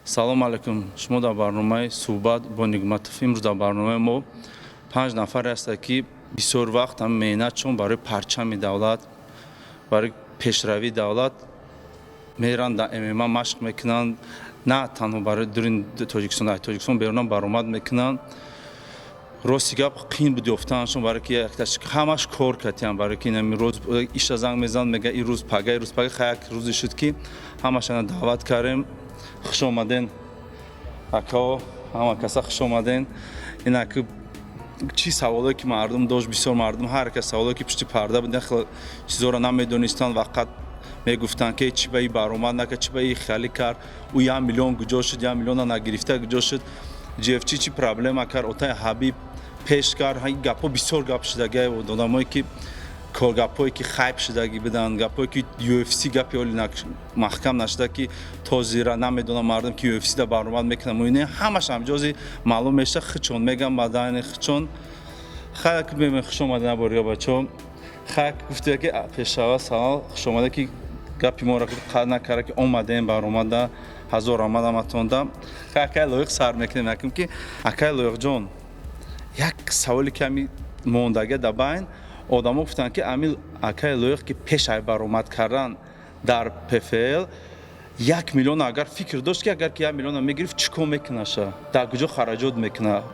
Салом алайкум. Шумо дар барномаи «Суҳбат бо Нигматов». Имрӯз дар барномаи мо панҷ нафаре ҳастанд, ки бисёр вақт ҳам меҳнатшон барои парчами давлат, барои пешравии давлат меранд, дар ММА машқ мекунанд, на танҳо барои дуруни Тоҷикистон, дар Тоҷикистон берунам баромад мекунанд. Рости гап, қин буд ёфтанашон, барои ки якташ ҳамаш кор кардиям, барои ки инами рӯз иша занг мезанад, мега ин рӯз пага, ин рӯз пага. Хай, як рӯзе шуд, ки ҳамашана даъват кардем. Хуш омаден, акао, ҳама каса хуш омаден. Ин аки чӣ саволое ки мардум дошт, бисёр мардум, ҳар кас саволое ки пушти парда буд, хел чизоро намедонистанд, вақат мегуфтанд, ки чӣ ба и баромад накард, чӣ ба и хиёлӣ кард, ӯ 1 миллион куҷо шуд, 1 миллиона нагирифта куҷо шуд, GFC чӣ проблема кард, отаи Ҳабиб пеш кард. Ин гапҳо бисёр гап шудагӣ, одамое ки коргапҳое ки хайп шудагӣ буданд, гапҳое ки UFC гапи оли маҳкам нашуда, ки то зира намедонам мардум, ки UFC да баромад мекунам, ине ҳамаш ҳамҷози маълум меша. Хичон мегам бадани хичон. Хай, мемем, хуш омадед наборига, бачаҳо. Хай, гуфте ки пешава савол, хуш омада, ки гапи моро қад накарда, ки омадем баромада, ҳазор раҳмат ҳаматонда. Хай, акай Лоиқ сар мекунем. Якм ки, акай Лоиқҷон, як саволе ки ҳами мондага да байн одамо гуфтанд, ки ами акай Лоиқ, ки пеш ай баромад кардан дар ПФЛ 1 миллион агар фикр дошт, ки агар ки 1 миллиона мегирифт, чӣ кор мекунаша, дар куҷо хараҷот мекунад?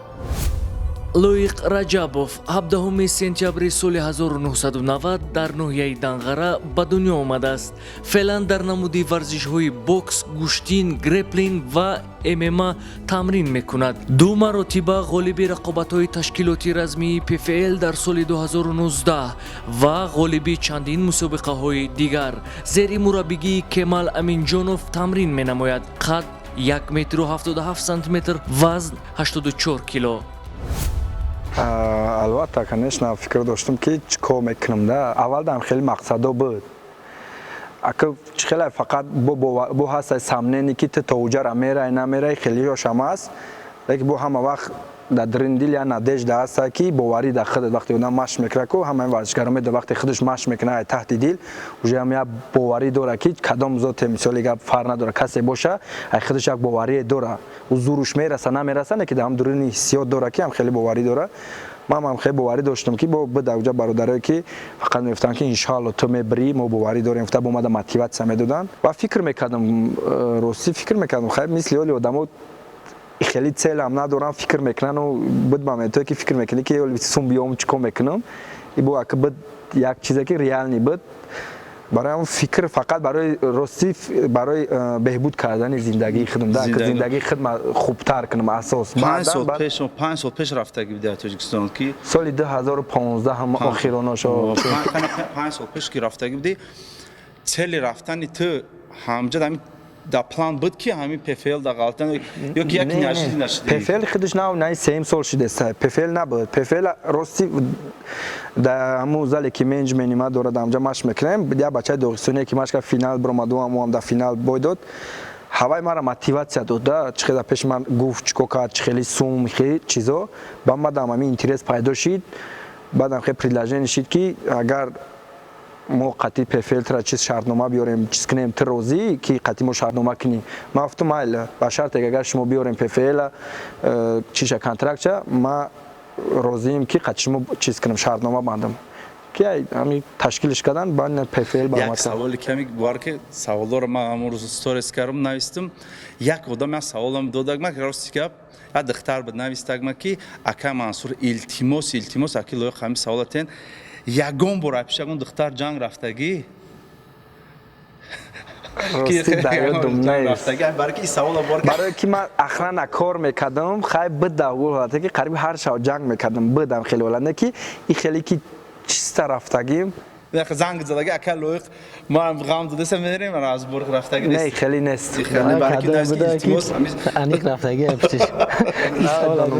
Лоиқ Раҷабов 17 сентябри соли 1990 дар ноҳияи Данғара ба дунё омадааст. Феълан дар намуди варзишҳои бокс, гӯштин, греплинг ва ММА тамрин мекунад. Ду маротиба ғолиби рақобатҳои ташкилоти размии ПФЛ дар соли 2019 ва ғолиби чандин мусобиқаҳои дигар. Зери мураббигии Кемал Аминҷонов тамрин менамояд. Қад 1 метру 77 сантиметр, вазн 84 кило. Албатта, конечно, фикр доштам, ки чӣ кор мекунам да. Аввал дам хеле мақсадо буд, ака, чӣ хеле фақат бо ҳаста сомнение, ки ту то уҷара мерай, намерай, хеле ёшам аст, лекин бо ҳама вақт дар даруни дил я надежда ҳаста, ки боварӣ дар худат. Вақте одам машқ мекунад ку, ҳамаи варзишгаро медонад, вақте худаш машқ мекунад ай таҳти дил, уже ҳам як боварӣ дорад, ки кадом зоте, мисоли гап, фарқ надорад, касе боша, ай худаш як боварие дорад. Ӯ зуруш мераса, намераса, не ки дар ҳам дуруни ҳиссиёт дорад, ки ҳам хеле боварӣ дорад. Ман ҳам хеле боварӣ доштам, ки бо буда уҷа бародарое, ки фақат мегуфтанд, ки иншоалло, ту мебирӣ, мо боварӣ дорем, гуфта, бо омада мотиватсия медоданд ва фикр мекардам, ростӣ фикр мекардам. Хай, мисли оли одамо хеле цель ам надорам, фикр мекунану буд моментое, ки фикр мекунӣ, ки сум биём, чӣ кор мекунам. И бо ака буд як чизе, ки реальный буд. Барои ҳам фикр фақат барои, ростӣ, барои беҳбуд кардани зиндагии худам да, зиндагии худ хубтар кунам асос. 5 сол пеш, 5 сол пеш рафтагӣ буди Тоҷикистон ки? Соли 2015 ҳам охироношо. 5 сол пеш ки рафтагӣ будӣ, цели рафтани ту ҳамҷад ҳамин дар план буд, ки ҳамин ПФЛ да ғалтан ё ки яки нашиди нашиди? ПФЛ худаш нав наи сеюм сол шудест, ПФЛ набуд. ПФЛ, рости, дар ҳамун зале, ки менеҷменти ма дорад, ҳамҷа машқ мекунем, як бачаи доғистоне, ки машқ кард, финал биромаду, ҳам дар финал бой дод. Ҳавай мара мотиватсия дод да, чӣ хела пеши ман гуфт, чӣ кор кард, чӣ хели сум, хели чизо ба мадам ҳамин интерес пайдо шид. Баъдам хеле предложение шид, ки агар мо қатъи ПФЛ тра чиз шартнома биёрем, чиз кунем, ту розӣ, ки қатъи мо шартнома кунӣ? Ман гуфтам: майла, ба шарте, агар шумо биёрем ПФЛ чиша, контрактча, ма розием, ки қатъи шумо чиз кунам, шартнома бандам, ки ҳами ташкилш кардан, баъд ПФЛ. Як саволи ками бовар, ки саволҳоро ман ҳамон рӯз сторис кардам, навистам. Як одам як саволам додаг ман, рости гап, як духтар буд, навистаг ма, ки ака Мансур, илтимос, илтимос, аки Лоиқ ҳамин саволатен: ягон бор пеш ягон духтар ҷанг рафтагӣ? Барое ки ман охрана кор мекардам, хай, буда ҳолате, ки қариби ҳар шаб ҷанг мекардам, будам хеле ҳолат, не ки и хеле ки чиста рафтагим. Занг задаги: ака Лоиқ, ман ғам додаса, мерем разбор рафтаги? Не, хеле нест. Аниқ рафтаги пуштиш.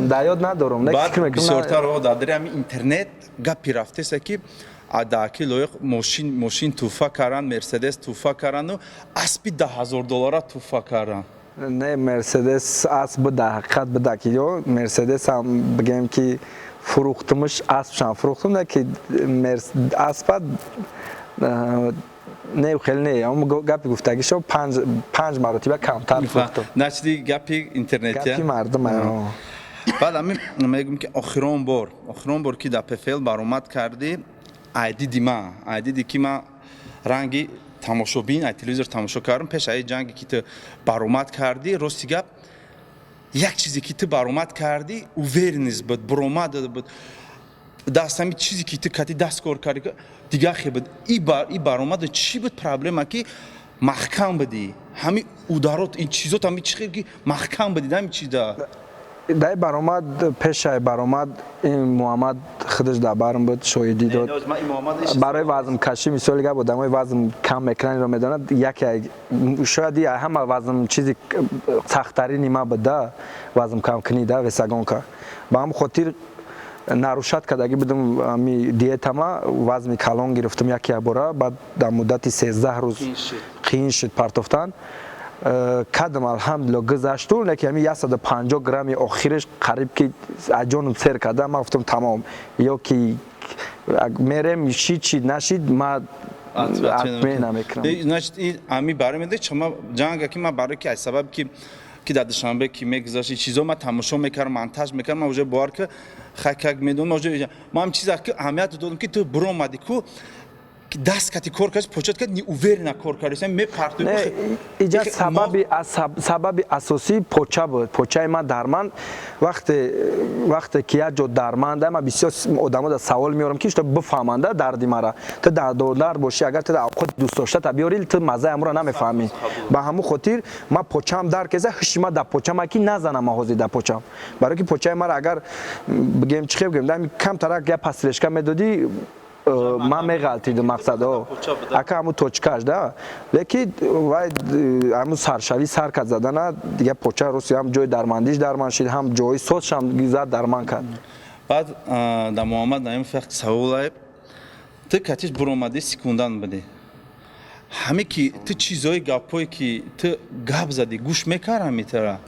Дар ёд надорам. Бисёртар дар дари ҳами интернет гапи рафтеса, ки адаки Лоиқ мошин туҳфа кардан, Мерседес туҳфа кардану аспи 10 000 доллара туҳфа кардан. Не, Мерседес, асп буда, ҳақиқат буда, ки ё Мерседесам бигем, ки фурӯхтумуш, аспшам фурӯхтум, не ки аспа. Не, хеле не, ам гапи гуфтагишо панҷ маротиба камтар фурӯхтам. Начди гапи интернетия. Гапи мардум. Баъд ами мегӯм, ки охирон бор ки дар ПФЛ баромад кардӣ, айдиди ма, айдиди ки ма ранги тамошобин ай телевизор тамошо кардам, пеш аи ҷанге ки ту баромад кардӣ, рости гап, як чизе ки ту баромад кардӣ, уверенность буд, буромад буд, даст ҳами чизе ки ту кати даст кор кардӣ, дигар хе буд. И баромад чӣ буд проблема, ки маҳкам будӣ? Ҳами ударот, ин чизот, ҳами чӣ ки маҳкам будӣ, ҳами чиза? Дай баромад, пешай баромад, ин Муҳаммад худаш дар барм буд, шоҳидӣ дод. Барои вазмкашӣ, мисоли гап, одамои вазм кам мекунанд, инро медонад, яке шояд ҳама вазм чизи сахттарини ма буд да, вазм камкунӣ да, весогонка. Ба ҳамн хотир нарушать кардагӣ будам ами диетама, вазми калон гирифтам яке якбора. Баъд дар муддати 13 рӯз қиин шуд партофтан. Кадам, алҳамдулилла, гузашту, лекин ҳами 150 грамми охириш қариб ки аз ҷонум сер карда. Ман гуфтам, тамом, ё ки мерем, шид, шид, нашид, ма намекунам. Значит, ами барои медои чама ҷанга ки ман барои ки аз сабаби ки дар Душанбе ки мегузашт, чизо ман тамошо мекардам, монтаж мекардам, ман уже бовар ки хакак медонам, уже ман ҳам чиза ки аҳамият додам, ки ту биромадӣ ку, даст кати кор кард, почат кард, неуверенно кор кард, мепартои. Иҷа сабаби асосӣ поча буд. Почаи ман дарманд. Вақте ки як ҷо дарманда, ман бисёр одамо да савол меорам, ки шуто бифаҳманда дарди мара. Ту дар бошӣ, агар ту авқоти дӯстдошта биёри, ту маззаи амро намефаҳмӣ. Ба ҳамун хотир ман почаам дар кеза, ҳиши ман дар почам, ки назанам ҳозир дар почам, барое ки почаи мара, агар бигем, чӣ хел бигем, камтарак як подстрижка медодӣ, ман меғалтидим. Мақсад, ака, ҳамун точкаш да, лекин вай ҳамун саршавӣ сар кард задана, дига поча рости ҳам ҷои дармандиш дарманд шид, ҳам ҷои созшам зад, дарман кард. Баъд дар Муҳаммад Наимов як саволае: ту катиш буромадӣ, секундант будӣ, ҳаме ки ту чизҳои, гапҳое ки ту гап задӣ, гӯш мекард? Ҳами тара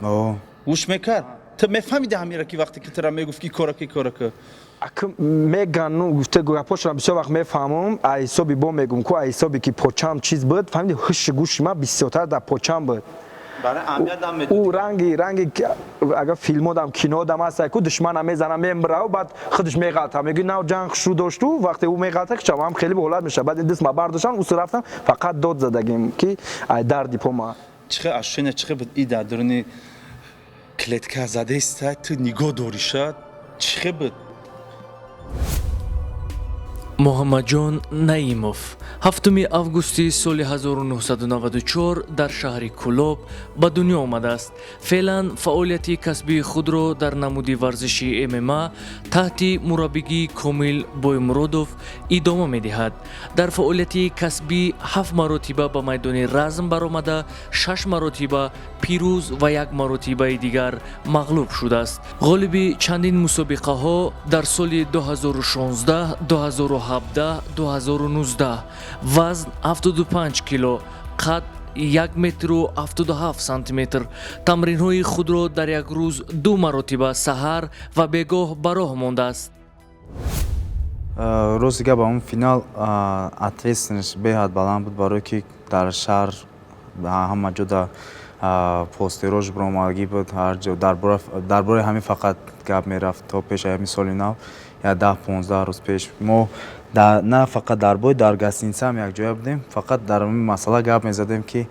гӯш мекард? Ту мефаҳмиди ҳамира, ки вақте ки тура мегуфт, ки кора ки, кора ки? Меган, гуфта гапҳошро бисёр вақт мефаҳмам. А ҳисоби бо мегум ку, а ҳисоби ки почам чиз буд, фаҳмиди, ҳуши гӯши ман бисёртар дар почам буд. Ӯ ранги агар филмодам, кинодам ҳаста ку, душмана мезана, мембирав, баъд худаш меғалта, мегӯи, нав ҷанг хушрӯ дошту, вақте ӯ меғалта, хичам ҳам хеле ҳолат мешавад. Баъд ин дастма бардоштам, усу рафтам, фақат дод задагим, ки ай дарди пома. Чихе ощущение, чихе буд, и дар дуруни клетка задаиста, ту нигоҳ дориша, чихе буд? Муҳаммадҷон Наимов 7 августи соли 1994 дар шаҳри Кӯлоб ба дунё омадааст. Феълан фаъолияти касбии худро дар намуди варзиши ММА таҳти мураббигии Комил Боймуродов идома медиҳад. Дар фаъолияти касбӣ ҳафт маротиба ба майдони разм баромада, шаш маротиба пирӯз ва як маротибаи дигар мағлуб шудааст. Ғолиби чандин мусобиқаҳо дар соли 2016, 2017, 2019. Вазн 75 кило, қад 1 метру 77 сантиметр. Тамринҳои худро дар як рӯз ду маротиба, саҳар ва бегоҳ, ба роҳ мондааст. Рости гап, он финал ответственность беҳад баланд буд, барое ки дар шаҳр ҳама ҷо да постерош биромадагӣ буд, ҳар ҷо дар бораи ҳамин фақат гап мерафт. То пеши ҳамин соли нав, я 10-15 рӯз пеш, мо на фақат дар бой, дар гостиницаам якҷоя будем, фақат дар ҳамин масъала гап мезадем, ки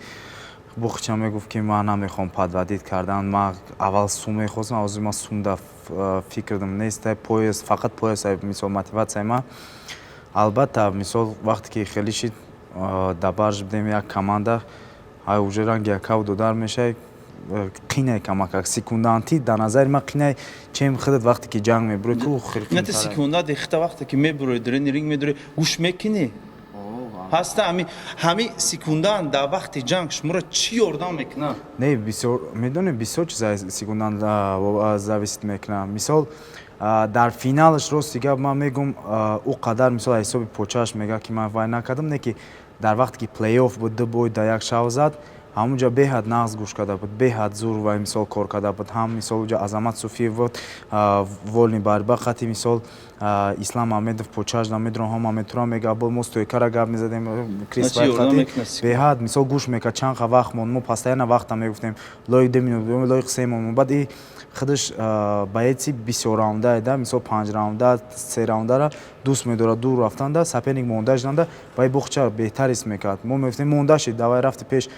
Бухча мегуфт, ки ман намехоҳам подводить кардан, ман аввал сум мехостам, ҳозир ман сум да фикрдам нест, пояс, фақат пояс, мисол, мотиватсияи ман. Албатта, мисол, вақте ки хеле шид, дар барж будем, як команда, ай уже ранги якав додар мешавӣ, қинай камакак секундантӣ, дар назари ман қинай, чем худат вақте ки ҷанг мебурӣ ку. Хеле секундант ихта, вақте ки мебурӣ, дрени ринг медурӣ, гӯш мекунӣ, ҳаста ҳами секундант дар вақти ҷанг шуморо чӣ ёрдам мекунад? Не, бисёр, медонем, бисёр чиза секундант зависит мекунад. Мисол, дар финалаш, рости гап, ман мегум, ӯ қадар, мисол, ҳисоби почааш мега, ки ман вай накардам, не ки дар вақте ки плей-офф буд, ду бой дар як шав зад. Ҳамунҷа беҳад нағз гӯш карда буд, беҳад зур ва мисол кор карда буд. Ҳам мисол уҷа Азамат Суфиев буд, вольный борьба қати мисол Ислам Аҳмедов почажда медурам, ҳама метурам мега, бо мо стойкара гап мезадем. Крис қати беҳад мисол гӯш мекард. Чанд қа вақт монд, мо постоянно вақта мегуфтем: Лоиқ 2 минут, Лоиқ 3 минут. Баъд и худаш боеци бисёр раунда да, мисол панҷ раунда, се раундара дӯст медорад. Дур рафтанда, соперник монда шуданда, вай бухча беҳтар ҳис мекард. Мо мегуфтем: монда шид, давай, рафти пеш.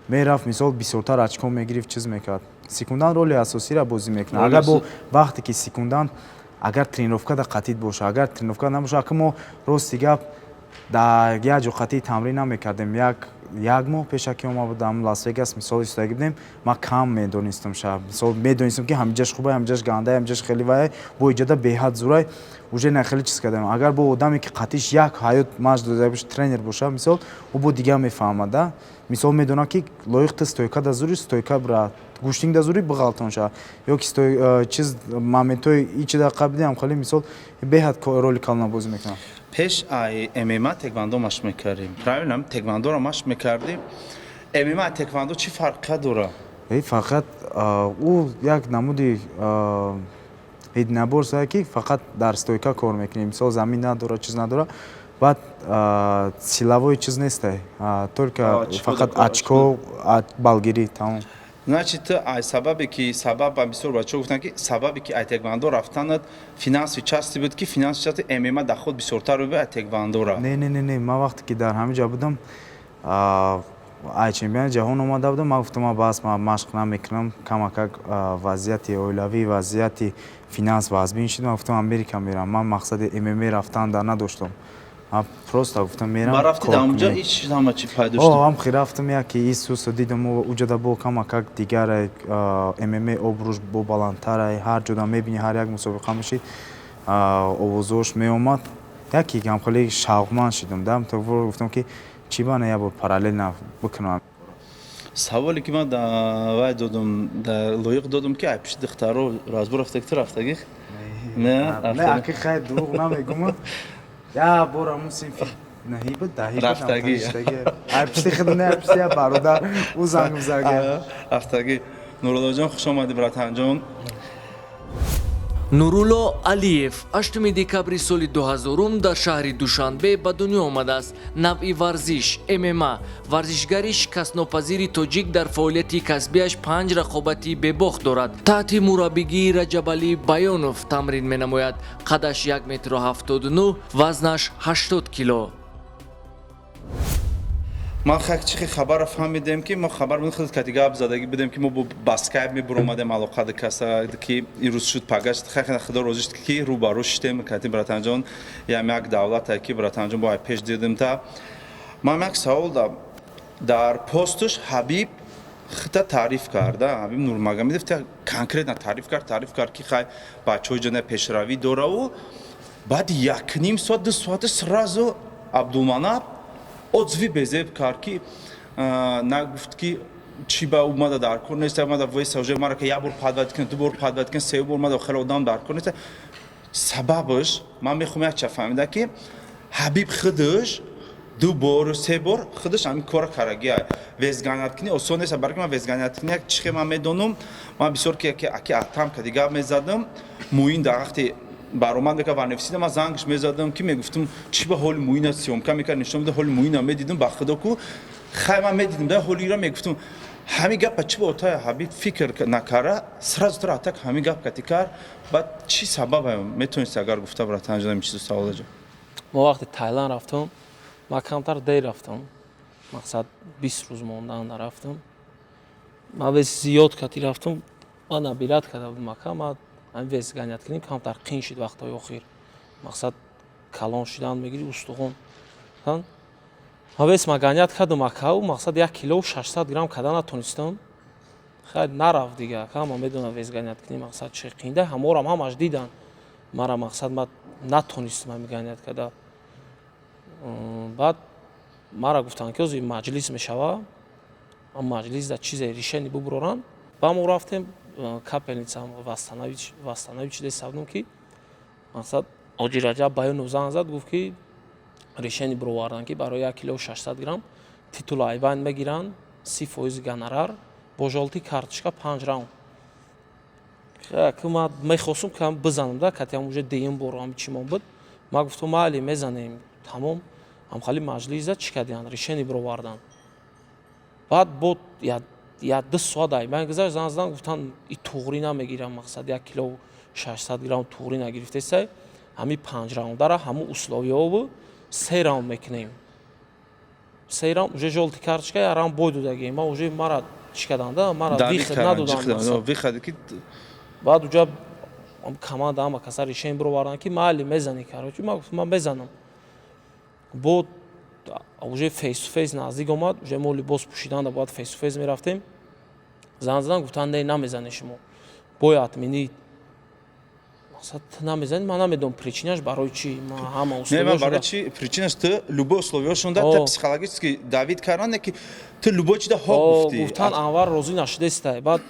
Мерафт, мисол бисёртар очко мегирифт, чиз мекард. Секундант роли асосиро бозӣ мекунад. Агар бо вақте ки секундант, агар тренировкада қатид боша, агар тренировка набоша, ака, мо рости гап дар як ҷо қатъи тамрин намекардем. Як моҳ пешакӣ омада будам Лас Вегас, мисол истодагӣ будем. Ман кам медонистам ша, мисол медонистам, ки ҳамиҷаш хубай, ҳамиҷаш гандай, ҳамиҷаш хеле вай, бо иҷода беҳад зурай, уже на хеле чиз кардем. Агар бо одаме, ки қатиш як ҳаёт машқ дода боша, тренер боша, мисол ӯ бо дигар мефаҳмад да. Мисол медонад, ки лоиқ ту стойка да зури, стойка бира, гӯштинг да зури, биғалтон ша, ё ки чиз моментҳои ичи да қабидем хеле, мисол беҳад роли калона бозӣ мекунад. Пеш ай ММА теквандо машқ мекардем, правильно? Теквандоро машқ мекардем. ММА, теквандо чӣ фарқият дорад? Фақат ӯ як намуди единоборство, ки фақат дар стойка кор мекунем, мисол замин надорад, чиз надорад. Баъд силовой чиз нестай, только фақат очко, балгирӣ, тамом. Значит, ай сабабе ки сабаб, бисёр бачаҳо гуфтанд, ки сабабе ки ай теквандо рафтанат финансовый части буд, ки финансовый части ММА доход бисёртар буд ай теквандора. Не, не, не, не, ман вақте ки дар ҳамин ҷо будам, ай чемпиони ҷаҳон омада будам, ман гуфтам: ман бас, ман машқ намекунам. Камакак вазъияти оилавӣ, вазъияти финанс вазбин шуд. Ман гуфтам: Америка мерам. Ман мақсади ММА рафтан дар надоштам, ман просто гуфтам: мерам. Рафти дар онҷо ҳеч ҳама чи пайдо шуд? Ҳам хи рафтам, яки Исусо дидам, уҷода бо камакак дигар ММА обрӯш бо баландтар, ҳар ҷода мебинӣ, ҳар як мусобиқа мешид, овозош меомад, яки ҳамхеле шавқманд шудам да. Гуфтам, ки чӣ бана як бор параллельно бикунам. Саволе ки ман вай додум, Лоиқ додум, ки ай пишти духтаро разбор рафтаги, ту рафтагӣ? Не, аки, хайр, дурӯғ намегум, як бор ҳамун синфи наҳӣ буд, даҳӣ. Рафтагӣ. Ай пишти худ не, пишти як бародар, ӯ занг зага. Рафтагӣ. Нуруллоҷон, хуш омадӣ, братанҷон. Нурулло Алиев 8 декабри соли 2000 дар шаҳри Душанбе ба дунё омадааст. Навъи варзиш ММА. Варзишгари шикастнопазири тоҷик дар фаъолияти касбиаш панҷ рақобати бебохт дорад. Таҳти мураббигии Раҷабалӣ Баёнов тамрин менамояд. Қадаш 1 метру 79, вазнаш 80 кило. Ман хак чихи хабарро фаҳмидем, ки мо хабар будем, худ кати гап задагӣ будем, ки мо ба скайп мебуромадем алоқа каса, ки ин рӯз шуд, пага шуд. Хай, худо розӣ шуд, ки рӯбарӯ шудем кати братанҷон. Ям як давлате, ки братанҷон бо пеш дидем. Та ман як савол дам: дар постуш Ҳабиб хита таъриф карда, Ҳабиб Нурмагомедов конкретно таъриф кард, ки хай, бачаҳои ҷона пешравӣ дораву. Баъди якним соат, 2 соата сразу Абдулманап отзыви безеб кард, ки нагуфт, ки чӣ ба омада дар кор нест, омада веса уже мара ка як бор подвод кин, ду бор подвод кин, се бор омада, хеле одам дар кор нест. Сабабаш ман мехоҳам як ча фаҳмида, ки Ҳабиб худаш ду бор, се бор худаш ҳамин кора карагия. Вес гонять кунӣ осон нест, барои ман вес гонять кунӣ як чихе ман медонам. Ман бисёр ки аки Атам кади гап мезадам, Муин дар вақти баромад мекард ва нефсида, ман зангш мезадам, ки мегуфтам: чӣ ба ҳоли Муина съёмка мекард, нишон медод, ҳоли Муина медидам, ба худо ку хай ман медидам да ҳоли ира, мегуфтам: ҳамин гапа чӣ ба отая Ҳабиб фикр накарда, сразу тра атак ҳамин гап кати кард? Баъд чӣ сабаб метавонисти, агар гуфта, братанҷон, чизу саволаҷо? Мо вақти Тайланд рафтам, ман камтар дер рафтам, мақсад 20 рӯз мондан рафтам. Ман вес зиёд кати рафтам, ман набирать карда будам, ака. Ман ҳамин вес гонять кунем камтар қин шид вақтҳои охир, мақсад калон шудан мегири устухон. Ман вес ма гонять кардам, акау, мақсад 1 килоу 600 грамм карда натонистам. Хайр, нарафт дига, ака. Ман медонам вес гонять кунем мақсад чи қинда, ҳаморам ҳамаш дидан мара, мақсад ман натонистам ҳами гонять карда. Баъд мара гуфтанд, ки ҳозир маҷлис мешава, маҷлис да чизе решение бубуроранд. Ба мо рафтем, капельница восстановить шуда савдум, ки мақсад Ҳоҷи Раҷаб Баёнов занг зад, гуфт, ки решение бировардан, ки барои 1 кило 600 грамм титула айбайн мегиранд. 30% гонорар, бо жёлтый карточка панҷ раунд. Ки ман мехостум ки бизанам да катиам, уже деюм бор ҳами чимон буд. Ман гуфтум, майли, мезанем, тамом. Ҳамхали маҷлиза чӣ кардиян, решение бировардан. Баъд бо я 2 соат ай гузашт, зан задан, гуфтан, и туғрӣ намегирам, мақсад, 1 кило 600 грамм туғрӣ нагирифтесай, ҳами панҷ раундара ҳамун условия ҳову се раунд мекунем. Се раунд, уже жёлтый карточка, я раунд бой додагем. Ма уже мара чӣ карданда, мара выход надоданд. Баъд уҷа команда, ҳама каса решение бировардан, ки майли, мезанӣ. Короче, ман гуфтам, ман мезанам. Бо уже face to face наздик омад, уже мо либос пӯшиданда бояд face to face мерафтем. Зан задан, гуфтанд, не, намезанед шумо, бояд отменить. Мақсад, намезанед. Ман намедонам причина ш барои чӣ, ҳама Не, ман барои чӣ причина ш, ту любой условия шонда, та психологически давить кардан, не ки ту любой чида ҳо гуфтӣ. Гуфтан, Анвар розӣ нашудестай. Баъд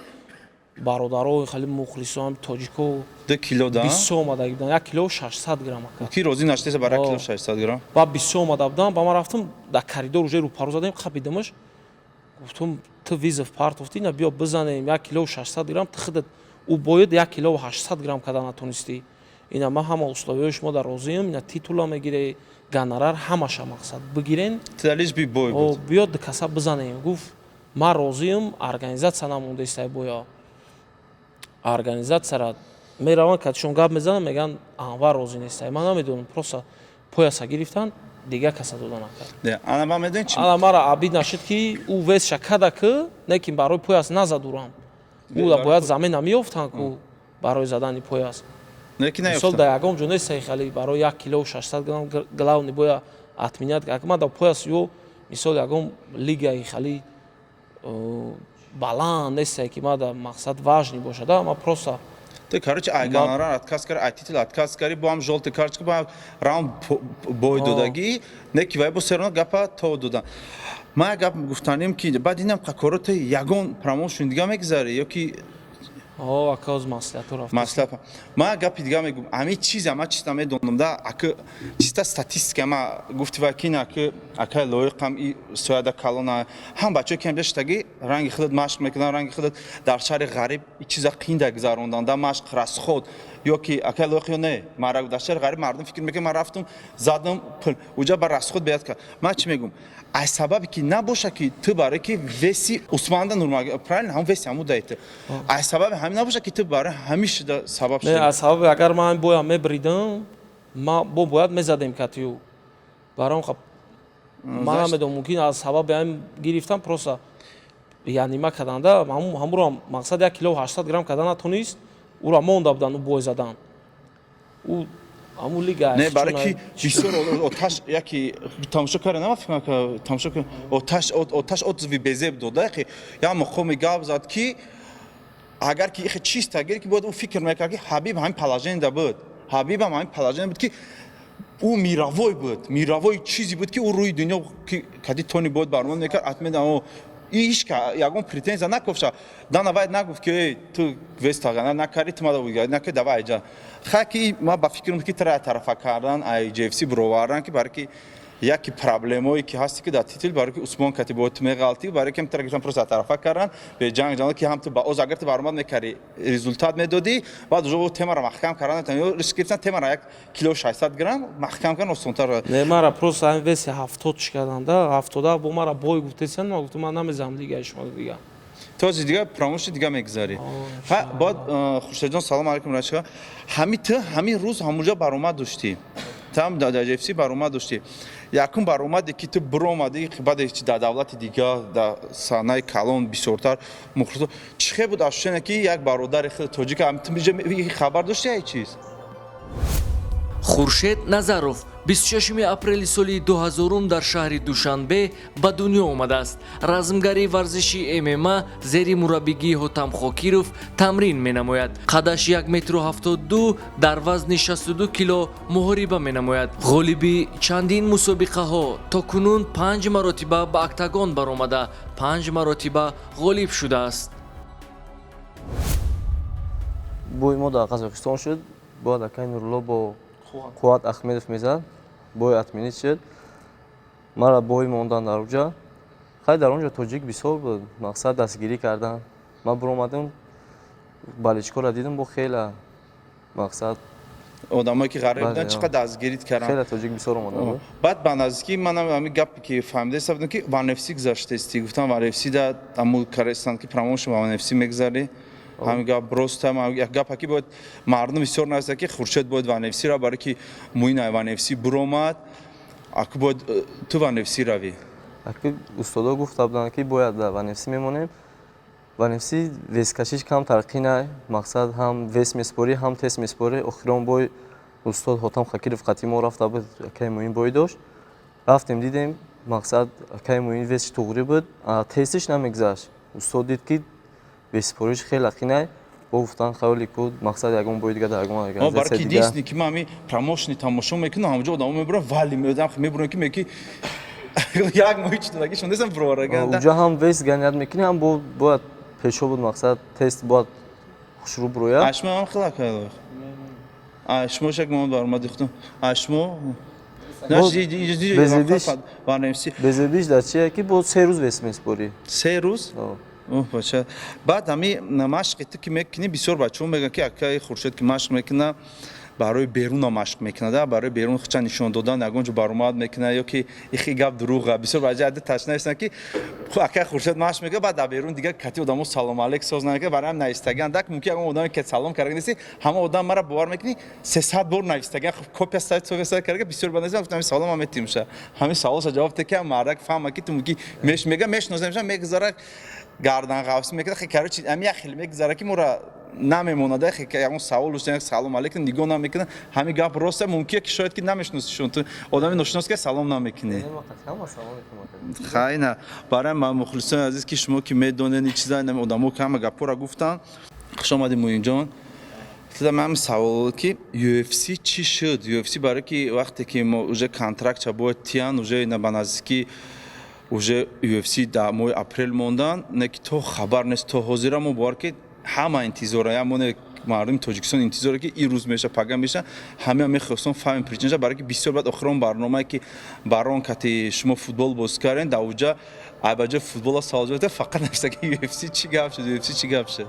бародаро, хеле мухлисоам, тоҷико 2 кило да бисёр омада буданд, 1 кило 600 грамм. Ки розӣ нашудеса бар 1 кило 600 грамм? Баъд бисёр омада буданд. Ба ман рафтам, дар коридор уже рӯпарӯ задем, қапидамаш, гуфтум, ту вызов партофтӣ, на, биё бизанем, 1 кило 600 грамм, ту худат ӯ бояд 1 кило 800 грамм карда натонистӣ. Ина ман ҳама условия ҳои шумо дар розиам, ина титула мегире, гонорар, ҳамаша, мақсад, бигирен. Биё каса бизанем. Гуфт, ман розиам, организация намондаистай. Боя организация ра мераванд, катишон гап мезанам, мегӯянд, Анвар розӣ нестай. Ман намедонам, просто пояс а гирифтан, дигар каса дода накард. Ана ман медонӣ чи? Ана мара обид нашуд, ки ӯ вес ша када, ки не, ки барои пояс назад урам. Ӯ бояд замина меёфтанд ку барои задани пояс. Мисол, дар ягон ҷо нестай, хали барои 1 кило 600 грамм главный боя отменять. Ман дар пояс ё мисол ягон лигаи хали баланд нестай, ки ман дар мақсад важный бошад. Ма просто Ты, короче, ай гонорар отказ кари, ай титул отказ кари, бо ҳам жёлтый карточка, бо ҳам раунд бой додагӣ, не ки вай бо серона гапа то додан. Ман як гап гуфтанем, ки баъд инам қакороти ягон промоушн дига мегузарӣ ё ки? Акоз маслиҳату рафт. Маслиҳат. Ман як гапи дига мегӯм. Ҳамин чиза ман чиста медонам да, аки чиста статистика ма гуфти ва ки на ки акай лоиқам и сояда калона, ҳам бачаҳо ки ҳамҷа ранги худат машқ мекунанд, ранги худат дар шаҳри ғариб и чиза қинда гузарондан да, машқ, расход, ё ки акай лоиқ ё не, мара дар шаҳри ғариб мардум фикр мекунад, ман рафтум, задам, пул уҷа ба расход беяд кард. Ман чӣ мегӯм? Аз сабабе ки набоша, ки ту барои ки вес и Усманда Нурмагомедов, правильно, ҳамун вес и ҳамун даи ту, аз сабаби ҳамин набоша, ки ту барои ҳамин шуда сабаб шуда. Аз сабаби агар ман боя мебридам, ма бо бояд мезадем катию баром. Хаб, ман намедонам, мумкин аз сабаби ҳамин гирифтам, просто янима карданда ҳамуро, мақсад, 1 кило 800 грамм карда натонист, ӯро монда буданд, ӯ бой задан, ӯ ҳамун лига. Не, барои ки бисёр оташ яки тамошо карда, нама фикр тамошо оташ оташ отзыв и безеб дода, ки як мақоми гап зад, ки агар ки ихе чист, агар ки бояд ӯ фикр мекард, ки Ҳабиб ҳамин положение да буд, Ҳабибам ҳамин положение буд, ки ӯ мировой буд, мировой чизе буд, ки ӯ рӯи дунё ки кади тони бояд баромад мекард, атмеда ҳичка ягон претензия накофша. Дана Вайт нагуфт, ки ту вес тағана накарди, ту мада накарди, давай ҷа хай, ки ма ба фикрам, ки тара тарафа кардан, ай GFC бировардан, ки барои ки яке проблемое ки ҳасти, ки дар титул барои ки Усмон кати бо ту меғалтӣ, барои ки тара гирифтан, просто тарафа кардан бе ҷанг ҷанг, ки ҳам ту ба оз агар ту баромад мекарди, результат медодӣ, баъд уже темаро маҳкам кардан, ё риск гирифтан, темаро 1 кило 600 грамм маҳкам кардан осонтар. Не, мара просто ҳамин вес и 70 чӣ карданда, 70 бо мара бой гуфтесан, ман гуфтам, ман намезанам лигаи шумо дига. Този дига промоушн дига мегузарӣ. Баъд, Хуршедҷон, салом алайкум, рача, ҳами ту ҳамин рӯз ҳамунҷо баромад доштӣ, там дар GFC баромад доштӣ. Якум баромаде, ки ту биромадӣ, баъде дар давлати дига, дар саҳнаи калон, бисёртар мухлисо, чӣ хел буд ощущение, ки як бародари худ тоҷик хабар дошти ай чиз? Хуршед Назаров 26 апрели соли 2000 дар шаҳри Душанбе ба дунё омадааст. Размгари варзиши ММА, зери мураббигии Ҳотам Хокиров тамрин менамояд. Қадаш 1 метру 72, дар вазни 62 кило муҳориба менамояд. Ғолиби чандин мусобиқаҳо, то кунун панҷ маротиба ба октагон баромада, панҷ маротиба ғолиб шудааст. Бой мо дар Қазоқистон шуд. Бояд акай Нурулло бо Қувват Ахмедов мезад, бой отменить шуд, мара бой мондан дар уҷа. Хай, дар он ҷо тоҷик бисёр буд, мақсад, дастгирӣ кардан. Ман биромадам, болельщикора дидам, бо хела, мақсад. Одамое ки ғариб буданд, чӣ қадр дастгирит карданд. Хеле тоҷик бисёр омода буд. Баъд ба наздикӣ манам ҳамин гапе ки фаҳмидаиста будам, ки One FC гузаштаисти. Гуфтам, One FC да аму карестанд, ки промоушн ба One FC мегузарӣ. Ҳамин гап рост? Як гапа ки бояд мардум бисёр нависта, ки Хуршед бояд One FC ра, барои ки Муин ай One FC буромад, аку бояд ту One FC равӣ. Аку устодо гуфта буданд, ки бояд дар One FC мемонем. One FC вес кашиш камтар қинай, мақсад, ҳам вес меспорӣ, ҳам тест меспорӣ. Охирон бой устод Ҳотам Хакиров қатъи мо рафта буд, акаи Муин бой дошт. Рафтем, дидем, мақсад, акаи Муин весш туғрӣ буд, тестиш намегузашт. Устод дид, ки веспориш хеле қинай, бо гуфтан хаёли ку, мақсад, ягон бой дига дар ягон организация дига. Единственный ки ман ҳамин промоушни тамошо мекунам, ҳамаҷо одамо мебурам, вали меодам мебурам, ки меки як моҳи читодаги шундесам бурораганда. Уҷа ҳам вес гонять мекунӣ, ҳам бояд пешо буд, мақсад, тест бояд хушрӯ бурояд. Ашмо ҳам хела кардо. Шумо шак мо баромади худум. Ашмо безебиш дар чие, ки бо 3 рӯз вес меспорӣ. 3 рӯз? Бача, баъд ҳами машқи ту ки мекунӣ, бисёр бачаҳо мегӯянд, ки акаи Хуршед ки машқ мекуна, барои беруна машқ мекунада, барои берун хича нишон додан, ягон ҷо баромад мекуна, ё ки ихи гап дурӯға? Бисёр баҷа ади ташна ки акаи Хуршед машқ мекунад, баъд дар берун дигар кати одамо салом алейк соз намекунад. Барои ҳам навистаган дак мумкин ягон одаме ки салом карда неси, ҳама одам мара бовар мекунӣ, 300 бор навистаган, копия ставить совеста карда. Бисёр ба назар гуфтам, салом ҳам метимша, ҳамин саволша ҷавоб те, ки мардак фаҳма, ки ту мумкин меш мега мешноземша, мегузара, гардан ғафс мекунад. Короче, ҳами як хел мегузара, ки мора намемонад, ягон савол, салом алейкум нигоҳ намекунад. Ҳамин гап роста? Мумкин ки шояд ки намешиносишон, ту одами ношинос ки салом намекунӣ. Хай, на, барои мухлисони азиз, ки шумо ки медонед ин чиза, одамо ки ҳама гапҳоро гуфтанд. Хуш омадӣ, Муинҷон. Ман савол, ки UFC чӣ шуд? UFC, барое ки вақте ки мо уже контрактча бояд тиян, уже ба наздикӣ уже UFC дар моҳи апрел мондан, не ки то хабар нест то ҳозира. Мо бовар ки ҳама интизора, ямоне мардуми Тоҷикистон интизоре, ки ин рӯз меша, пага меша. Ҳамаам мехостон фаҳмем причинаша, барое ки бисёр баъд охирон барномае ки барон кати шумо футбол бозӣ кардем, дар уҷа айбаҷои футбола савол фақат нависта, ки UFC чӣ гап шуд, UFC чӣ гап шуд?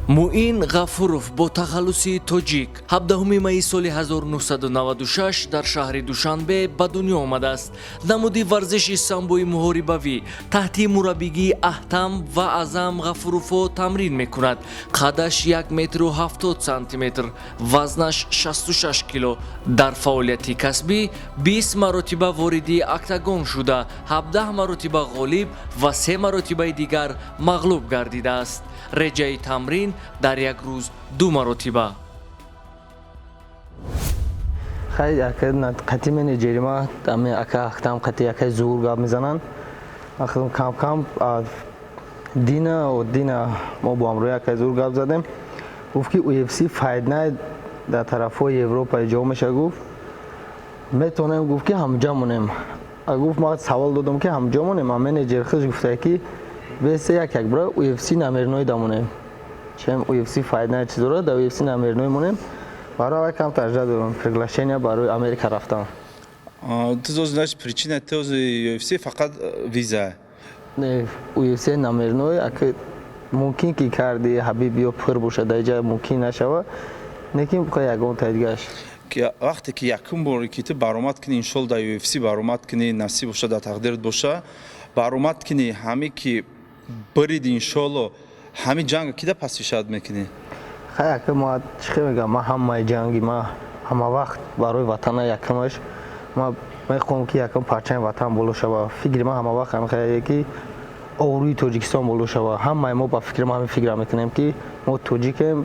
Муин Ғафуров бо тахаллуси Тоҷик 17 майи соли 1996 дар шаҳри Душанбе ба дунё омадааст. Намуди варзиши самбои муҳорибавӣ, таҳти мураббигии Аҳтам ва Аъзам Ғафуровҳо тамрин мекунад. Қадаш 1 метру 70 сантиметр, вазнаш 66 кило. Дар фаъолияти касбӣ 20 маротиба вориди октагон шуда, 17 маротиба ғолиб ва се маротибаи дигар мағлуб гардидааст. Реҷаи тамрин дар як рӯз ду маротиба. Хай, ака қати менеҷери ма, ами ака Ахтам, қати акаи Зуҳур гап мезананд. Кам кам дина мо бо ҳамроҳи акаи Зуҳур гап задем. Гуфт, ки UFC Fight Night дар тарафҳои Европа иҷро меша. Гуфт, метавонем, гуфт, ки ҳамҷа монем. Гуфт, ма савол додам, ки ҳамҷо монем, а менеҷер хуш гуфта, ки весе як як бира UFC номерной дамонем, чем UFC Fight Night чизора дар UFC номерной монем. Барои аввал кам таҷриба дорам, приглашение барои Америка рафтан. Ту знаешь, причина този UFC фақат виза? Не, UFC номерной ака мумкин ки карди Ҳабиб ё пур бошад, дар ҷа мумкин нашава, лекин ягон тайдигаш. Вақте ки якум боре ки ту баромад кунӣ, иншолло, дар UFC баромад кунӣ, насиб боша, дар тақдират боша, баромад кунӣ, ҳаме ки бириди, иншолло, ҳамин ҷанга кида пасишад мекунӣ? Хай, ака, ма чӣ мегӯям, ма ҳамаи ҷанги ма ҳама вақт барои ватана. Якумаш ма мехоҳам, ки якум парчами ватан боло шава. Фикри ма ҳама вақт ҳамин, ки обрӯи Тоҷикистон боло шава. Ҳамаи мо ба фикри ма ҳамин фикра мекунем, ки мо тоҷикем,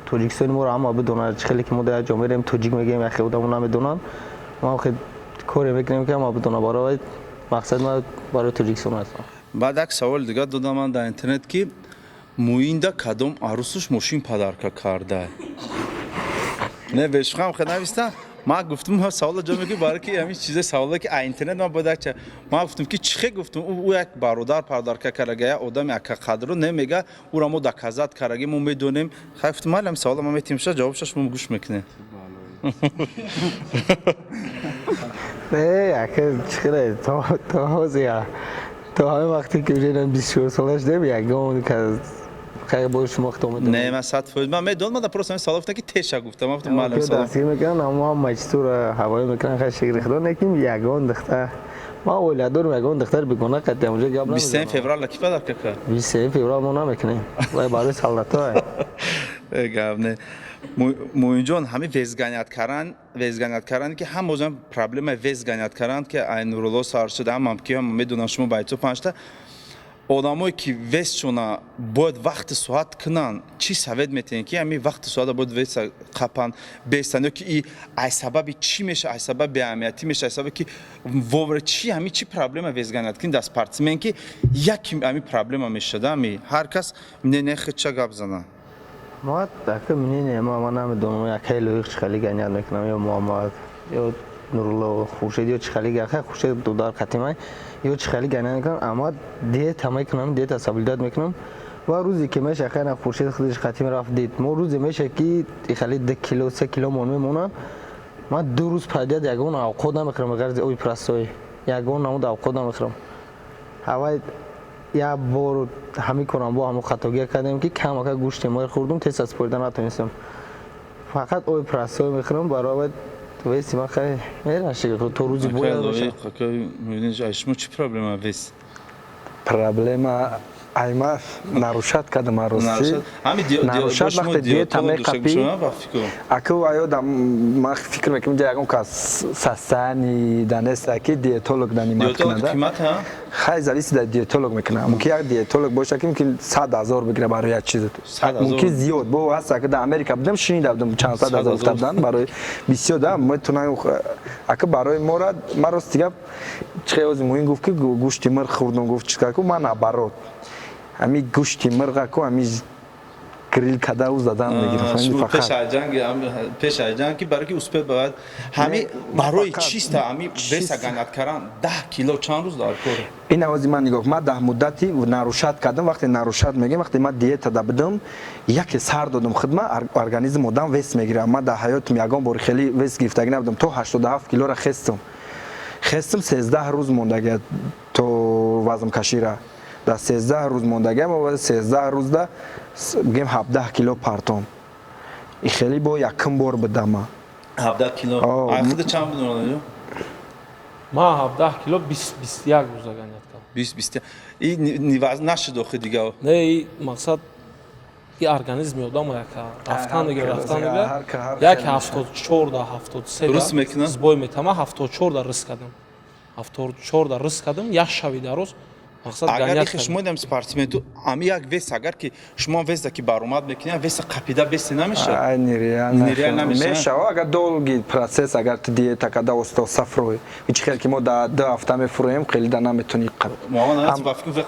Тоҷикистони моро ҳама бидонад. Чӣ хеле ки мо дар як ҷо мерем, тоҷик мегӯем, яхе одамо намедонанд. Ма коре мекунем, ки ҳама бидонад. Барои мақсади ма барои Тоҷикистон ҳастам. Баъд як саволи дигар додам ман дар интернет, ки Муинда кадом арӯсуш мошин подарка карда? Не, бешухам хе нависта. Ман гуфтум, савола ҷо мекунӣ, барои ки ҳамин чизе саволе ки а интернет ман бояд якча. Ман гуфтум, ки чӣ хе, гуфтум, ӯ як бародар подарка карага, як одами ака қадро не мега, ӯра мо доказать караги, мо медонем. Хай, гуфтум, майли, ҳамин савола ман метимша, ҷавобша шумо гӯш мекунед. Не, ака, чӣ хеле то ҳозир. То ҳамин вақте ки уже 24 сола шудем, ягон кас хай бо шумо хто. Не, ман 100%, ман медонам, ман просто ҳамин савол гуфтам, ки теша гуфтам, ман гуфтам маълум савол. Дастгир мекунан, аммо ҳама чизро ҳавоя мекунан. Хай, шукри худо, неким ягон духтар, ман оила дорам, ягон духтар бегона қатъи онҷо гап. 23 феврал ки подарка кард? 23 феврал мо намекунем, вай барои солдатҳо. Гап не, Муинҷон, ҳамин вес гонять кардан, вес гонять кардан, ки ҳама озам проблема вес гонять кардан, ки ай Нурулло сар шуд, ҳамам ки ҳама медонам, шумо бойцо панҷта одамое ки весшона бояд вақти соат кунанд, чӣ совет метиҳем, ки ҳамин вақти соата бояд веса қапан бестан, ё ки и ай сабаби чӣ меша, ай сабаби беаҳамиятӣ меша, ай сабаби ки вовре чӣ, ҳамин чӣ проблема вес гонять кунӣ дар спортсмен, ки яки ҳамин проблема мешада, ҳами ҳар кас мнение худша гап зана. Ма ака, мнение ма намедонам, якай Лоиқ чӣ хеле гонять мекунам, ё Муҳаммад, ё Нурулло, Хуршед, ё чӣ хеле, хай, Хуршед дудар қатимай, ё чӣ хеле гонять мекунам, амма диета мекунам, диета соблюдать мекунам. Ва рӯзе ки меша, хайна, Хуршед худаш қатим рафт, дид, мо рӯзе меша ки хеле 2 кило, 3 кило мон мемонад, ман 2 рӯз подряд ягон авқот намехӯрам, ғарзи оби простой, ягон намуд авқот намехӯрам. Ҳавай як бор ҳамин корам бо ҳамон хатогия кардем, ки камака гӯшти мои хӯрдум, тез аз спорида натонистам, фақат оби простой мехӯрам. Барои веси ман хай мераши то рӯзи бояд. Шумо чӣ проблема вес? Проблема айма нарушать кардам, рости. Нарушать вақте диета меқапӣ, аку аёдам, ман фикр мекунам, ҷа ягон кас састани данеста, ки диетолог нанимать кунада. Хай, зависит да диетолог мекунам. Мумкин як диетолог боша, ки мумкин 100 000 бигира барои як чиз, мумкин зиёд бо ҳаста, ки дар Америка будам, шунида будам, чанд сад ҳазор гуфта буданд барои бисёр да метунан. Ака, барои мора, ман рости гап, чихе ози муҳим гуфт, ки гӯшти мирғ хӯрдум, гуфт, чиз кард, ман наоборот, ҳами гӯшти мирғаку ҳами грил када у задан мегирам. Пеш аз ҷанг, ки барои ки успеть бояд ҳами барои чиста ҳами веса гонять кардан, 10 кило чанд рӯз дар кор? Ин авози ман нигоҳ, ман даҳ муддати нарушать кардам. Вақте нарушать мегӯям, вақте ман диета да будам, яке сар додам хидма, организм одам вес мегирам. Ман дар ҳаётам ягон бори хеле вес гирифтагӣ набудам, то 87 килора хестам. Хестам, 13 рӯз мондагия то вазмкашира, дар 13 рӯз мондагиам, 13 рӯзда бигем 17 кило партом. И хеле бо якум бор будама. 17 кило худа чанд буд? Ман 17 кило 20, 21 рӯза гонять кардам. Бист бист и нашуд охи дига? Не, и мақсад, и организми одам яка рафтан дига, рафтан дига, як 74 да 73. Рус мекунад? Сбой метама, 74 да рис кардам, 74 да рис кардам, як шави дароз. Мақсад агар ихи шумо дам спортсмену ами як вес, агар ки шумо веса ки баромад мекунед, веса қапида весе намешавад? Нереально мешава, агар долгий процесс, агар ту диета када, оста оста фурӯй. Ҳеҷ хел ки мо да 2 ҳафта мефурӯем, хеле да наметонӣ.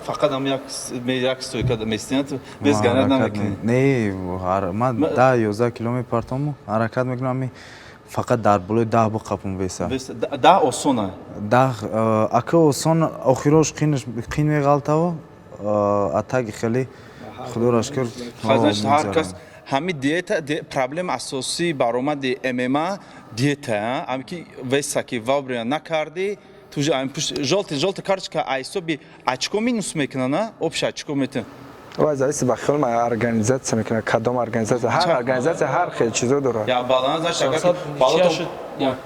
Фақат ам як стойка местинат, вес гонять намекунӣ? Не, ман 10, 11 кило мепартому, ҳаракат мекунам, фақат дар болои 10 биқапум веса. 10 осона? 10 ака осон, охирош қин меғалтаву, атаги хеле, худоро шукр. Ҳар кас ҳами диета, проблема асосии баромади ММА диета, ами ки веса ки вовремя накардӣ, жёлтый карточка, айсоби очко минус мекунана, общий очко метун. Вай зависит ба хел организация мекунад, кадом организация. Ҳар организация ҳар хел чизо дорад. Я баланс, значит, агар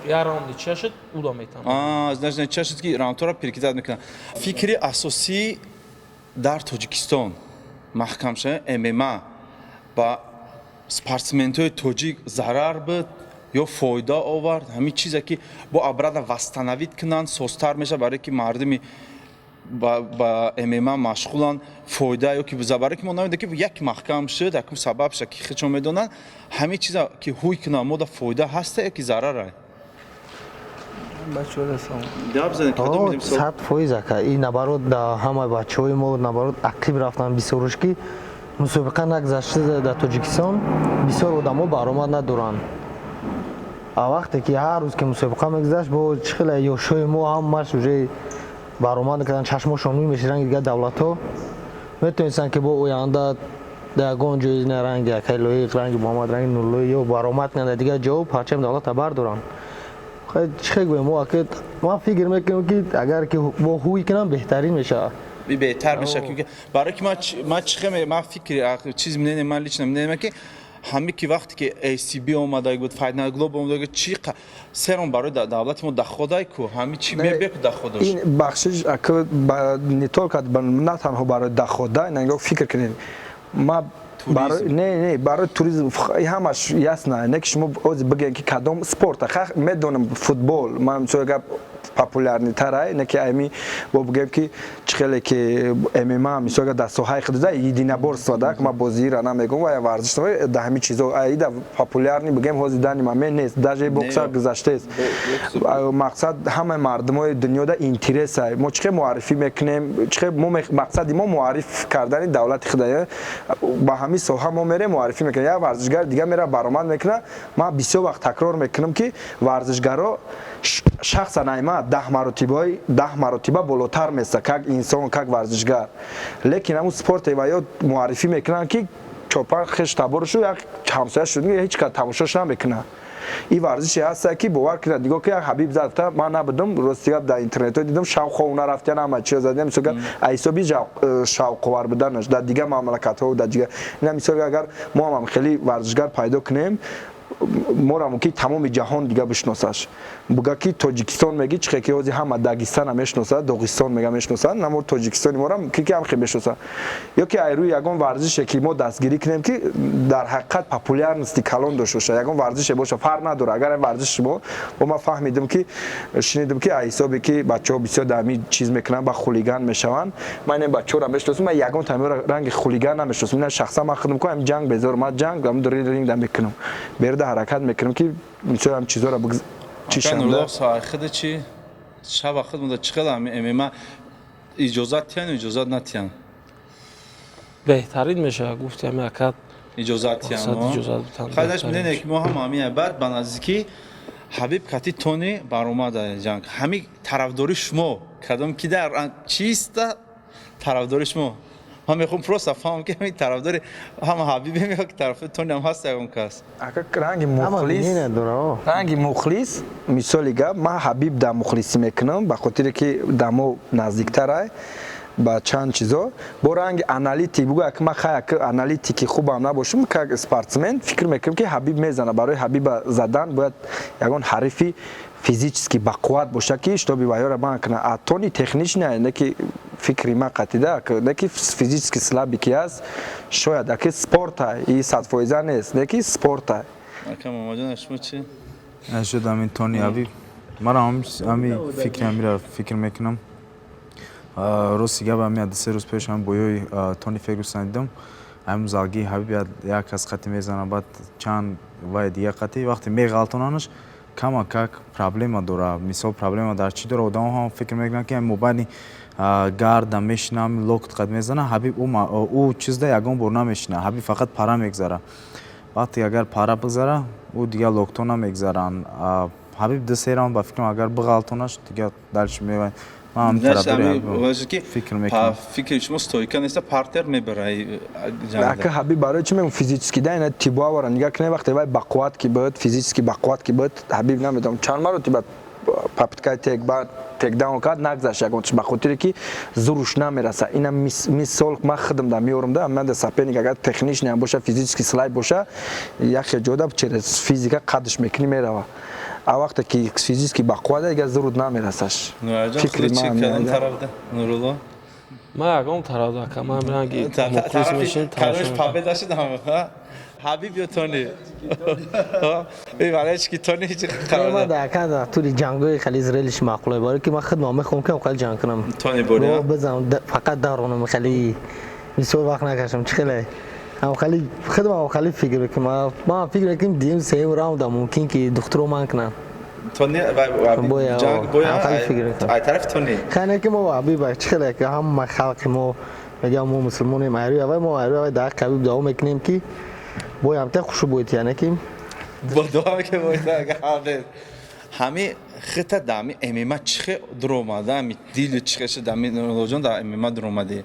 я раунд ничья шуд, уда метавонад. Значит, ничья шуд, ки раундҳоро перекидать мекунад. Фикри асосӣ дар Тоҷикистон маҳкам шуда ММА ба спортсментҳои тоҷик зарар буд ё фоида овард? Ҳамин чизе ки бо обратно восстановить кунанд, созтар мешавад, барое ки мардуми ба ММА машғуланд, фоида ё ки барое ки мо намедонем, ки як маҳкам шуд, якум сабаб шуд, ки худшон медонанд, ҳамин чиза ки ҳуй кунанд, мода фоида ҳаста ё ки зарара? 100% ака, и наоборот, да ҳамаи бачаҳои мо, наоборот, ақиб рафтан бисёруш, ки мусобиқа нагузашта дар Тоҷикистон, бисёр одамо баромад надоранд. А вақте ки ҳар рӯз ки мусобиқа мегузашт, бо чӣ хеле ёшҳои мо ҳамаш уже баромад мекарданд, чашмошон нур мешид, ранги дигар давлатҳо метавонистанд, ки бо оянда дар ягон ҷои, на ранги акай Лоиқ, ранги Муҳаммад, ранги Нуруллои, ё баромад кунанд дар дигар ҷо, парчами давлата бардоранд. Чӣ гӯем, мо ака, ман фикр мекунам, ки агар ки бо ҳуй кунам, беҳтарин мешавад. Беҳтар мешавад, барое ки ман чӣ, ман фикри чиз, мнение ман, лично мнение, ки ҳаме ки вақте ки ACB омада буд, Fight Night Global омада, чи серон барои давлати мо доходай ку, ҳами чи мебеку доходош. Ин бахшиш не только, на танҳо барои дохода. Нигоҳ, фикр кунед, ма не, не, барои туризм ҳамаш ясно. Не ки шумо ози бигӯед, ки кадом спорт, медонам, футбол, ман мисол гап, популярный тарай, не ки ами бо бигӯем, ки чӣ хеле ки ММА, мисол, дар соҳаи худда единоборство да, ма бозиира намегӯм ва варзиш да, ҳами чизо аида популярный бигӯем, ҳози данный момент нест, даже бокса гузаштааст. Мақсад, ҳамаи мардумои дунёда интереса. Мо чӣ хел муаррифӣ мекунем, чӣ хел мо, мақсади мо муарриф кардани давлати худа. Ба ҳамин соҳа мо мерем, муаррифӣ мекунем, як варзишгар дига мера, баромад мекунад. Ман бисёр вақт такрор мекунам, ки варзишгаро шахсан айма 10 маротибаи 10 маротиба болотар места, как инсон, как варзишгар, лекин ҳамун спорте ва ё муаррифӣ мекунанд, ки чор-панҷ хеш таборушу, як ҳамсоя шуд, ҳеҷ кас тамошош намекунад. Ин варзише ҳаста, ки бовар кунад, нигоҳ ки як Ҳабиб зад, ман набудам, рости гап, дар интернетҳо дидам, шавқо нарафтян, ҳама чиз задем, мисол, ҳисоби шавқовар буданаш дар дигар мамлакатҳо, дар дигар ина. Мисол, агар мо ҳам хеле варзишгар пайдо кунем, моро мумкин тамоми ҷаҳон дига бишносаш, буга ки Тоҷикистон меги, чихе ки ҳози ҳама Дагистана мешиносад, Доғистон мега мешиносад, намо Тоҷикистони мора ки ҳам хел мешиносад. Ё ки айрӯи ягон варзише ки мо дастгирӣ кунем, ки дар ҳақиқат популярности калон дошта бошад, ягон варзише боша, фарқ надорад. Агар варзиши шумо бо ман фаҳмидим, ки шунидим, ки ҳисобе ки бачаҳо бисёр дар ҳамин чиз мекунанд, ба хулиган мешаванд. Ман ин бачаҳоро мешиносам, ман ягон тамиро ранги хулиган намешиносам. Ина шахсан ман худам ку ҳам ҷанг безор, ман ҷанг ринг да мекунам, берда ҳаракат мекунам, ки мисол ҳам чизоро. Худа чи шаба худ муда, чӣ хел ММА иҷозат тиян, иҷозат натиян? Беҳтарин мешавад, гуфти ҳами акад. Иҷозат тиян. Хайдаш медоне, ки мо ҳам ҳамин баъд ба наздикӣ Ҳабиб кати Тони баромада ҷанг, ҳами тарафдори шумо кадом, ки дар чиста тарафдори шумо? Ман мехоҳам просто фаҳмам, ки ҳамин тарафдори ҳама Ҳабибем ё ки тарафдори Тони ҳам ҳаст ягон кас? Ака, ранги мухлис, ранги мухлис, мисоли гап, ман Ҳабиб да мухлисӣ мекунам, ба хотире ки да мо наздиктарай ба чанд чизо. Бо ранги аналитик бугӯ, ак ман хай аналитики хубам набошам, как спортсмен фикр мекунам, ки Ҳабиб мезана. Барои Ҳабиба задан бояд ягон ҳарифи физически бақувват боша, ки чтобы ваёра бан кунад. А Тони техничный, не ки фикри ман қатида, не ки физически слабый ки аст, шояд аки спорта и 100% нест, не ки спорта. Ака Мамаҷон, шумо чи? Шуд ҳамин Тони Ҳабиб, мара ҳами фикри ҳамира фикр мекунам. Рости гап, ҳами 2-3 рӯз пеш ҳам боёи Тони Фергюсон дидам, ҳамин залгии Ҳабиб як кас қати мезана, баъд чанд вай дига қати вақте меғалтонанаш, кама как проблема дора. Мисол, проблема дар чӣ дора? Одамо ҳам фикр мекунанд, ки мобайни гарда мешинам, локоть қад мезана Ҳабиб, ӯ чизда ягон бор намешина. Ҳабиб фақат пара мегзара. Вақте агар пара бигзара, ӯ дигар локтҳо намегзаранд. Ҳабиб ду се раунд, ба фикрам, агар биғалтонаш, дигар дальше мевай. Фикр мекунам, фикри шумо стойка неста, партер мебара? Ака, Ҳабиб барои чӣ мегӯм, физически да, ина Тибуавара нигоҳ кунед, вақте вай бақувват ки буд, физически бақувват ки буд, Ҳабиб намедонам чанд маротиба попытка тейкдаун кард, нагзашт ягончи, ба хотире ки зуруш намераса. Ина мисол ман худам да меорам да, ман да соперник агар техничный ам боша, физически слаб боша, яхе ҷода через физика қадш мекунӣ, мерава. А вақте ки физически бақувват, дигар зуруд намерасаш. Фикри ман Нурулло? Ман ягон тараф ака, ман ранги мухлис мешин. Победа шуд Ҳабиб ё Тони? Барои ки Тони ҳеҷ. Ман дар ака дар тури ҷангои хеле зрелищ маъқуле, барои ки ман худман мехоҳам, ки хеле ҷанг кунам. Тони бори бизанам, фақат даронам, хеле бисёр вақт накашам. Чӣ хеле ам хеле худман хеле фикр мекунам, ман фикр мекунам, дуюм, сеюм раунда мумкин ки духтуро ман кунанд. Тони ҷанг боя ай тарафи Тони. Хайне ки мо Ҳабиб, чӣ хеле ки ҳама халқи мо мегӯям, мо мусулмонем, айрӯи аввал мо айрӯи аввал дар ҳаққи Ҳабиб дуо мекунем, ки боям та хушу боид, яъне ки бо дуо ки боид. Ҳами хита дами ММА чихе дуромада, ҳами дили чихе шуда, ҳами Нуруллоҷон, дар ММА дуромадӣ?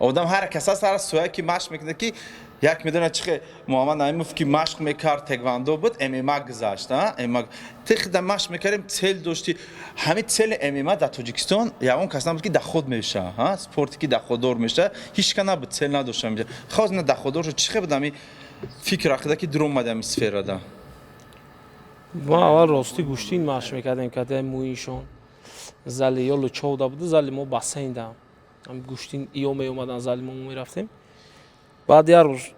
Одам ҳар кас аст, ҳар суя ки машқ мекунад, ки Як медонад, чи Муҳаммад Наимов, ки машқ мекард, тэквондо буд, ММА гузашт. ММА тихда машқ мекардем, цель дошти. Ҳамин цели ММА дар Тоҷикистон ягон кас набуд, ки доход меша, спорте ки доходдор меша, ҳеч ка набуд, цель надошта. Хоз на доходдор шуд. Чӣ хел буд ҳамин фикр, ақида, ки дуромади ҳамин сферада? Ма аввал, ростӣ, гӯштин машқ мекардем, кадаи муиншон зали ё Лучовда буда, зали мо бассейнда гӯштин иё меомадан, зали мо мерафтем. Баъд як рӯз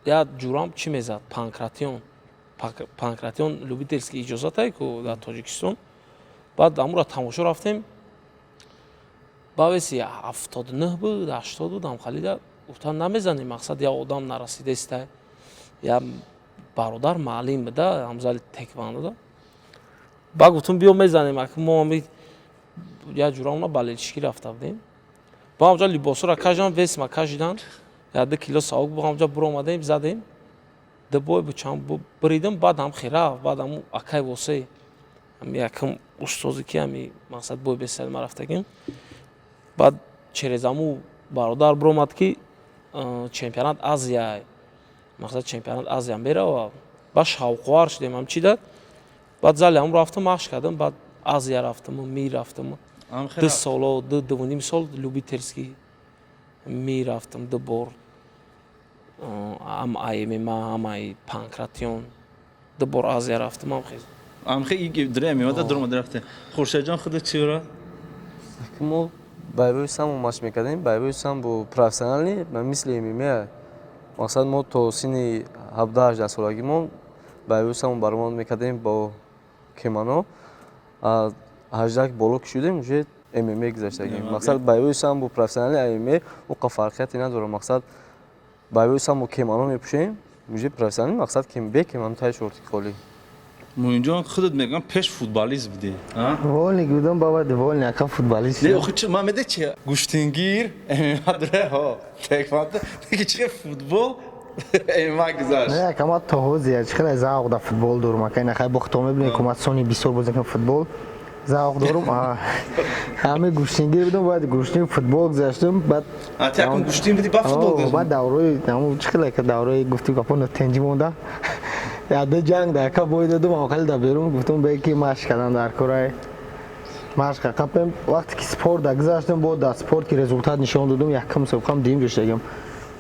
як ҷурам чӣ мезад, панкратион. Панкратион любительский иҷозатае ку дар Тоҷикистон. Баъд амура тамошо рафтем, ба веси 79 буд, 80 буд, амхалида гуфтан намезанем. Мақсад, як одам нарасидаиста, як бародар маълим буда ҳамзали тэквондода. Ба гуфтум, биё мезанем. Мо як ҷурамона болельщикӣ рафта будем, ба ҳамҷа либосҳоро кажам, весма кажидан, як 2 кило савок бу, ҳамҷа буромадем, задем, ду бой бу, чанд буридим. Баъд ҳам хера, баъд ҳаму акай восе, якм устозе ки ҳами мақсад бой бесалма рафтагим, баъд через ҳаму бародар буромад, ки чемпионат Азия, мақсад, чемпионат Азия мерава. Баъд шавқовар шудем, ҳам чи дад. Баъд зали ҳам рафтам, машқ кардам, баъд Азия рафтам, мерафтам 2 соло, ду, 2.5 сол любительский мерафтам, ду бор ҳам ай ММА, ҳам ай панкратион, ду бор Азия рафтам, ҳам хез. Амхе дре ММА дуромад рафте. Хуршедҷон, худат чӣ ра? Мо боевой самбо машқ мекардем, боевой самбо профессиональный мисли ММА. Мақсад, мо то синни 17-18 солагимон боевой самбо баромад мекардем бо кимоно. 18 боло ки шудем, уже ММА гузаштагем. Мақсад, боевой самбо профессиональный ММА уқа фарқияте надорад. Мақсад, боевой самбо кимоно мепӯшем, уже профессиональный, мақсад, бе кимоно, таи шорти холӣ. Муинҷон, худат мегӯям, пеш футболист будӣ. Вольник будам, баба, вольник, ака, футболист. Не, охи чи ман меде, чи гӯштингир ММА дре, ҳо, тэквондо, ки чи футбол ММА гузашт? Не, ака, ма то ҳозир чи хеле завқ дар футбол дорум, ака. Ина хай бохто мебинем, ки ма сони бисёр бозӣ кунам, футбол завқ дорум. Ҳаме гӯштингир будам, баъд гӯштин футбол гузаштам, баъд Якум гӯштин будӣ, ба футбол гузашт? Баъд даврои чи хеле даврои гуфтӣ гапо нотенҷӣ монда, яде ҷанг да, яка бой додум, охали да берун гуфтум, бе ки машқ кардан дар кораи машқ қапем. Вақте ки спорт да гузаштам, бо дар спорт ки результат нишон додум, якум мусобиқам дуюм ҷо шудагам,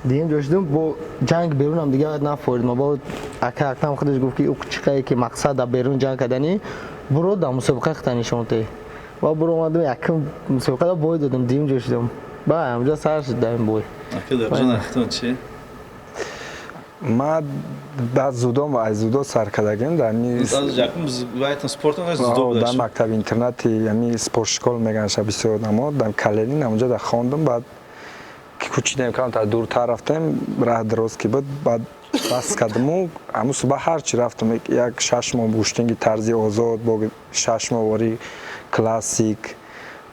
дуюм ҷо шудум, бо ҷанг берунам дига нафорид. Ма бо ака Актам худаш гуфт, ки ӯ чиқае ки мақсад дар берун ҷанг кардани, буро дар мусобиқа хита нишон те. Ва буромадум, якум мусобиқа бой додум, дуюм ҷо шудум, ба ҳамҷо сар шуд дар ин бой. Чи? Ма баъд зудо, аз зудо сар кардагим дар дар мактаби интернати, ами спортшкол меганша бисёр одамо, дар Каленин, ҳамонҷо дар хондум. Баъд ки кӯчидем, камтар дуртар рафтем, раҳ дароз ки буд, баъд бас кардиму ҳамун суба ҳарчи рафтам, як 6 моҳ гӯштинги тарзи озод, бо 6 моҳ вори классик,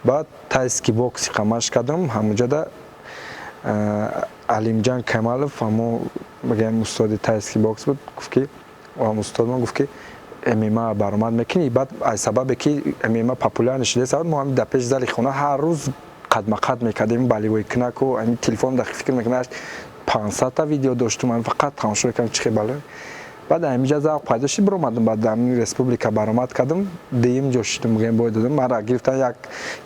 баъд тайский бокси қамаш кардам. Ҳамонҷода Алимҷан Камалов, ҳамо бигем устоди тайский бокс буд, гуфт ки устодмон гуфт, ки ММА баромад мекунӣ. Баъд аз сабабе ки ММА популярный шуда, сабаб мо ҳами дар пеши зали хона ҳар рӯз қадмақад мекардем, болевой кунаку. Ами телефон дар фикр мекунам, 500-та видео доштум, ами фақат тамошо мекардам, чи хел бале. Баъд ҳаминҷа завқ пайдо шуд, биромадам, баъд ҳамин республика баромад кардам, дуюм ҷо шудам, бигем, бой додам. Мара гирифтан, як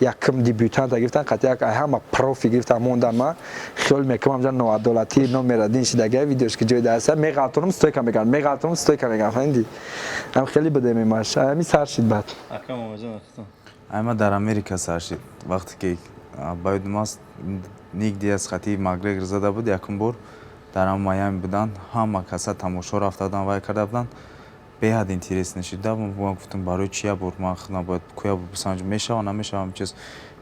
якум дебютанта гирифтан, қатъи як ҳама профи гирифтан мондан. Ма хиёл мекунам, ҳамҷа ноадолатӣ номер один шидага. Видеош ки ҷой даста, меғалтонам, стойка мекардам, меғалтонам, стойка мекардам, фаҳмидӣ? Ҳам хеле будем, имаш ҳами сар шид баъд. Ама дар Америка сар шид, вақте ки ба ёдам аст, Ник Диас хати Макгрегор зада буд якум бор, дар ҳам Майами буданд, ҳама каса тамошо рафта буданд, вай карда буданд, беҳад интересно шуда. Ман гуфтам, барои чи як бор ман худам бояд кӯя бисанҷ, мешава, намешава чиз.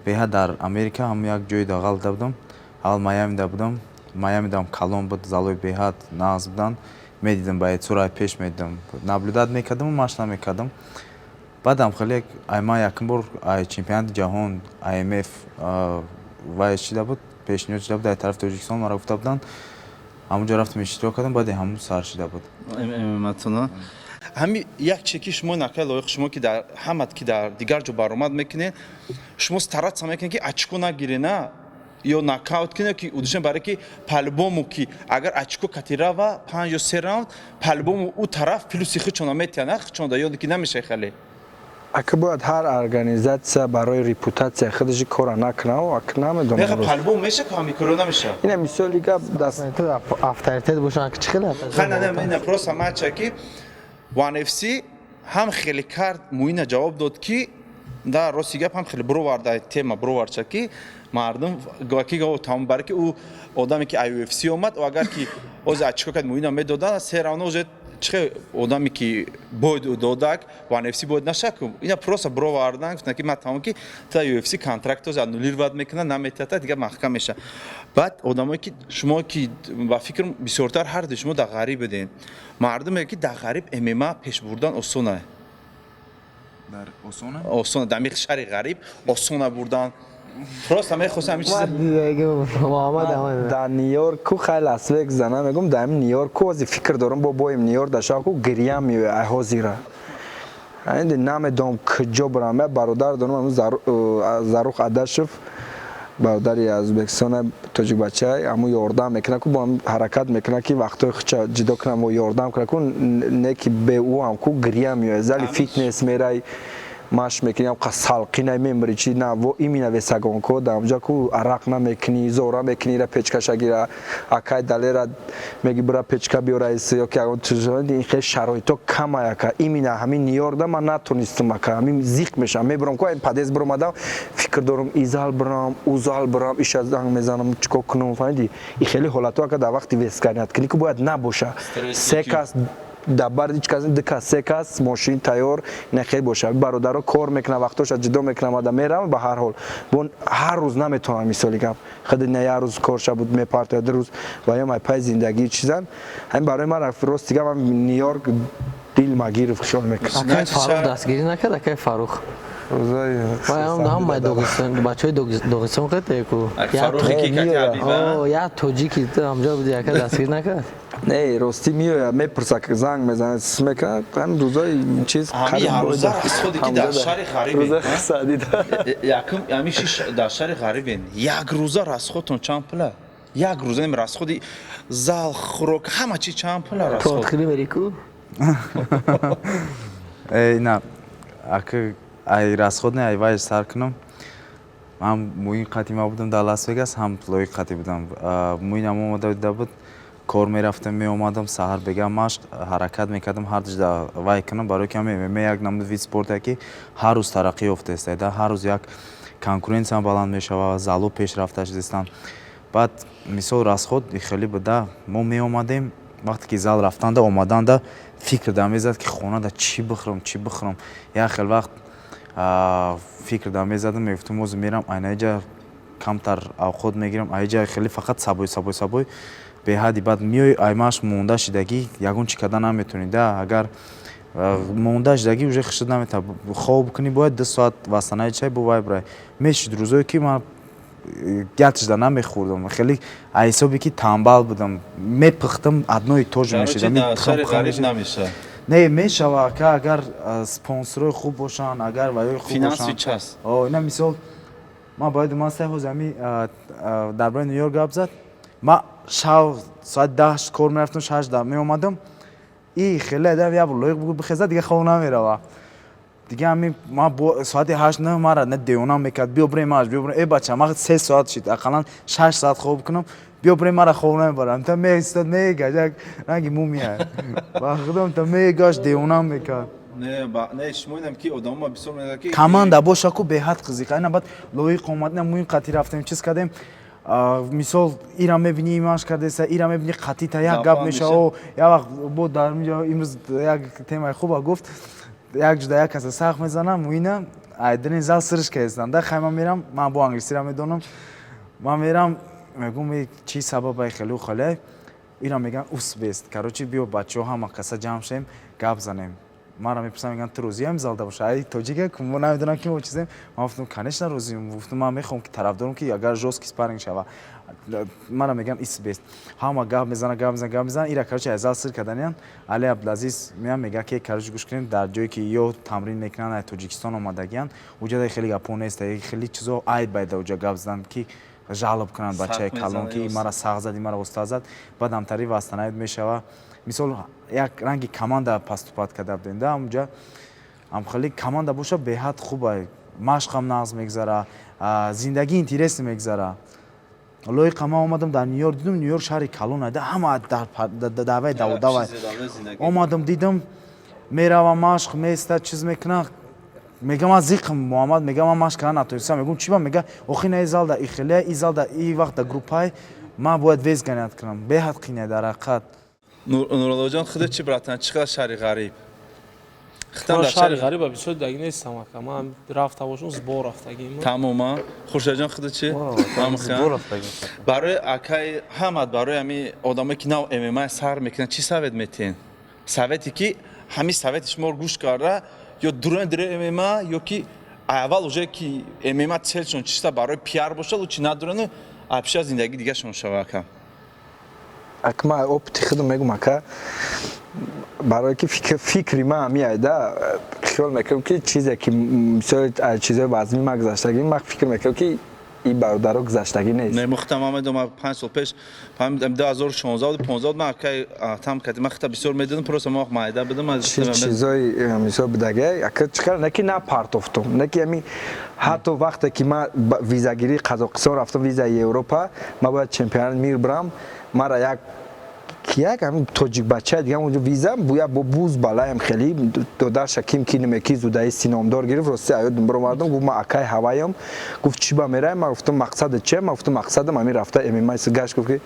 Беҳад дар Америка ҳам як ҷои дағал будам, аввал Майамида будам. Майамидам калон буд, залои беҳад нағз буданд, медидам, ба эътсураи пеш медидам, наблюдать мекардаму машқ намекардам. Баъдам хеле ман якум бор чемпионати ҷаҳон АМФ вай шида буд, пешниҳод шида буд дар тарафи Тоҷикистон, маро гуфта буданд, ҳамунҷо рафтам, иштирок кардам, баъде ҳамун сар шида буд. ММАтона ҳами як че ки шумо накай лоиқ, шумо ки дар ҳамат ки дар дигар ҷо баромад мекунед, шумо стараться мекунед, ки очко нагире, на? Ё нокаут кина, ки удушен, барои ки по-любому ки агар очко кати рава панҷ ё се раунд, по-любому ӯ тараф плюси хичона метиҳад, хичонда ё ки намешай хеле. Ака, бояд ҳар организатсия барои репутатсияи худаш кора накунад, ака, намедонам. По-любому меша ки ҳами коро намеша. Ина мисоли гап даст. Авторитет бошад, чӣ хеле. Хай, не, ина просто мача ки One FC ҳам хеле кард, Муина ҷавоб дод ки да, рости гап, ҳам хеле бироварда тема, бировардша ки мардум ки тамом, барои ки ӯ одаме ки UFC омад, агар ки ози очко кард, Муина медода се раунд, уже чихе одаме ки бой додак One FC бояд нашаку. Ина просто бировардан, гуфтан ки ман тамом, ки та UFC контракт ози аннулировать мекунад, наметиҳад, дигар маҳкам меша. Баъд одамое ки шумо ки ба фикрам бисёртар ҳарду шумо дар ғариб будем, мардум мегӯяд ки дар ғариб ММА пеш бурдан осона. Дар осона? Осона, дар шаҳри ғариб осона бурдан. Просто мехостам ҳамин чиз. Дар Нью-Йорку хай Лас-Вегас зана мегум, дар Нью-Йорку ози фикр дорам бо боим Нью-Йорк дашаку, гирьям меояд ай ҳозира. Намедонам куҷо бурам. Я бародар дорам, Зарух Адашев, бародари аз Ӯзбекистон, тоҷикбача, ҳамун ёрдам мекунад ку, бо ҳам ҳаракат мекунад ки вақтҳои худша ҷидо кунам ва ёрдам кунад ку. Не ки бе ӯ ҳам ку гирья меояд. Зали фитнес мерай, машқ мекунӣ, ам салқина мембари чи на во имина весагонко дар онҷа ку арақ намекунӣ, зора мекунӣ, ра печкаша гира, акай Далера меги, бира печка биёра ё ки ин хел шароито камай, ака. Имина ҳамин Нью-Йоркда ман натонистам, ака, ҳамин зиқ мешавам. Мебурам ку, подъезд биромадам, фикр дорам и зал бирам, ӯ зал бирам, иша занг мезанам, чикор кунам, фаҳмидӣ? И хеле ҳолатҳо, ака, дар вақти вес гонять кунӣ ку бояд набоша. Се кас дар бар, ҳеҷ кас, ду кас, се кас, мошин тайёр, ина хел боша. Бародаро кор мекунам, вақтоша ҷудо мекунам, ада мерам. Ба ҳар ҳол бо ҳар рӯз наметавонам, мисоли гап, худи на як рӯз корша буд мепартояд, ду рӯз ва ё май пай зиндагии чизан. Ҳамин барои ман, рости гап, Нью-Йорк дил магиров хишол мекунам. Акай Фарух дастгирӣ накард, акай Фарух? Ҳамаи бачаҳои Доғистон қетеку як тоҷики ҳамҷо буди, ака, дастгирӣ накард? Не, ростӣ меояд, мепурса, занг мезанад, мекунад ҳамин рӯзои чиз. Дар шаҳри ғариб, якум ҳамин дар шаҳри ғарибен, як рӯза расходтон чанд пула? Як рӯза расходи зал, хӯрок, ҳама чи чанд пула расход? Тортхӯрӣ мери ку? На, ака, ай расход не, ай вай сар кунам. Ман Муин қатӣ ма будам дар Лас Вегас, ҳам Лоиқ қатӣ будам. Муинам омада дида буд, кор мерафтам, меомадам, саҳар бега машқ, ҳаракат мекардам, ҳар дижда вай кунам, барои ки ММА як намуд вид спорте ки ҳар рӯз тараққӣ ёфтааст, ҳар рӯз як конкуренсия баланд мешавад, зало пешрафта шудастанд. Баъд мисол расход хеле буда. Мо меомадем, вақте ки зал рафтанда, омаданда фикр дар мезад ки хонада чӣ бихӯрам, чӣ бихӯрам. Як хел вақт фикр дар мезадам, мегуфтам, ҳозир мерам айнаиҷа камтар авқот мегирам, аиҷа хеле фақат сабой, сабой, сабой беҳадди. Баъд меои, аймаш монда шидагӣ, ягон чӣ карда наметавонӣ да. Агар монда шидагӣ, уже хишт наметавон хоб кунӣ, бояд 2 соат вастанаи чай бо вай бирай. Мешуд рӯзое ки ман ятшда намехӯрдам, хеле ҳисобе ки тамбал будам, мепухтам, одно и то же мешид. Не, мешава, ака, агар спонсорҳои хуб бошанд, агар ваёи хуб бошанд. Ина мисол ман бояд ман се ҳоз ами дар бораи Нью-Йорк гап зад. Ман шав соати 10 кор мерафтам, 6 меомадам. И хеле адам як бор Лоиқ бугу бихеза, дига хоб намерава. Дига ами ман соати 8 9 мара не девонам мекард: биё бирем маш, биё бирем. Э, бача, ман 3 соат шид, ақаллан 6 соат хоб кунам, биё бирем. Мара хоб намебарам, та меистод, мегашт, як ранги мумия, ба худам, та мегашт, девонам мекард. Не, шумо инам ки одамо бисёр мегӯянд ки команда боша ку беҳад қизиқ. Ина баъд Лоиқ омад, ина муин қатӣ рафтем, чиз кардем. Мисол, ира мебинӣ, маш кардеса, ира мебинӣ, қатита як гап мешава. Як вақт бо дар имрӯз як темаи хуба гуфт, як ҷуда як каса сахт мезанам, Муина айдини зал сириш кардестам да. Хай, ман мерам, ман бо англисиро медонам, ман мерам, мегӯм, чӣ сабабай хелу хале ира мегӯям, ус бест. Короче, биё, бачаҳо, ҳама каса ҷамъ шем, гап занем. Маро мепурсам, мегӯям, ту розиам залда боша? Ай тоҷика мо намедонам ки мо чизем. Ман гуфтам, конечно, розиам. Гуфтам, ман мехоҳам ки тарафдорам ки агар жёсткий спарринг шава. Мара мегӯям, ис бест, ҳама гап мезана, гап мезана, гап мезана. Ира, короче, аз зал сир карданиян. Али Абдулазиз меям, мега ки, короче, гӯш кунем, дар ҷое ки ё тамрин мекунанд, ай Тоҷикистон омадагиян, уҷа хеле гапҳо нест, хеле чизо айб байда уҷа гап задан ки. Жалоб кунанд бачаи калон, ки мара сағ зад, мара уста зад. Баъд ҳамтари восстановить мешава. Мисол, як ранги команда поступать карда будем да. Ҳамунҷа ҳамхели команда боша, беҳад хуба, машқам нағз мегзара, зиндагӣ интересно мегзара. Лоиқа ман омадам, дар Нью-Йорк дидам. Нью-Йорк шаҳри калон айда, ҳама давай давай. Омадам, дидам, меравам машқ, места, чиз мекунам, мегам, ман зиқм. Муҳаммад мега, ман машқ кардан натонистам. Мегум, чӣ ба? Мега, охи на, и залда и хеле, и залда и вақт да группай ман бояд вес гонять кунам. Беҳад қине дар ҳақиқат. Нуруллоҷон, худат чӣ, братан, чӣ қадар шаҳри ғариб? Шаҳри ғариба бисёр даги нестам, ака. Ман рафта бошам, сбор рафтагим. Тамома. Хуршедҷон, худат чӣ? Барои акаи ҳамад, барои ҳами одамое, ки нав ММА сар мекунанд, чӣ совет метиҳен? Совете ки ҳамин совети шуморо гӯш карда, ё дурони дурои ММА, ё ки аввал уже ки ММА целшон чиста барои пиар боша, лучше надурану апша зиндагӣ дигашон шава, ака. Ака, ман опыти худам мегум, ака, барое ки фикри ман ҳами айда хиёл мекунам, ки чизе ки бисёр чизои вазми ман гузаштагӣ, ман фикр мекунам, ки ин бародаро гузаштагӣ нест. Не, мухтам, ман медонам, 5 сол пеш, 2016, 15, ман акай там кати ман хита бисёр медонам, просто ман майда будам. Чизои мисол будаги, ака, чикар не ки на партофтум, не ки ами ҳатто вақте ки ман визагирии Қазоқистон рафтам, визаи Европа, ман бояд чемпионат мир бирам, мара як ҳамин тоҷик бача дига онҷо виза буя бо буз балаям хеле додарша ким ки немеки зудаи синомдор гирифт. Рости, аёд баромадам, гуфт, ман акай ҳаваям. Гуфт, чӣ ба мераем? Ман гуфтам, мақсадат че? Ман гуфтам, мақсадам ҳамин рафта ММА гашт. Гуфт, ки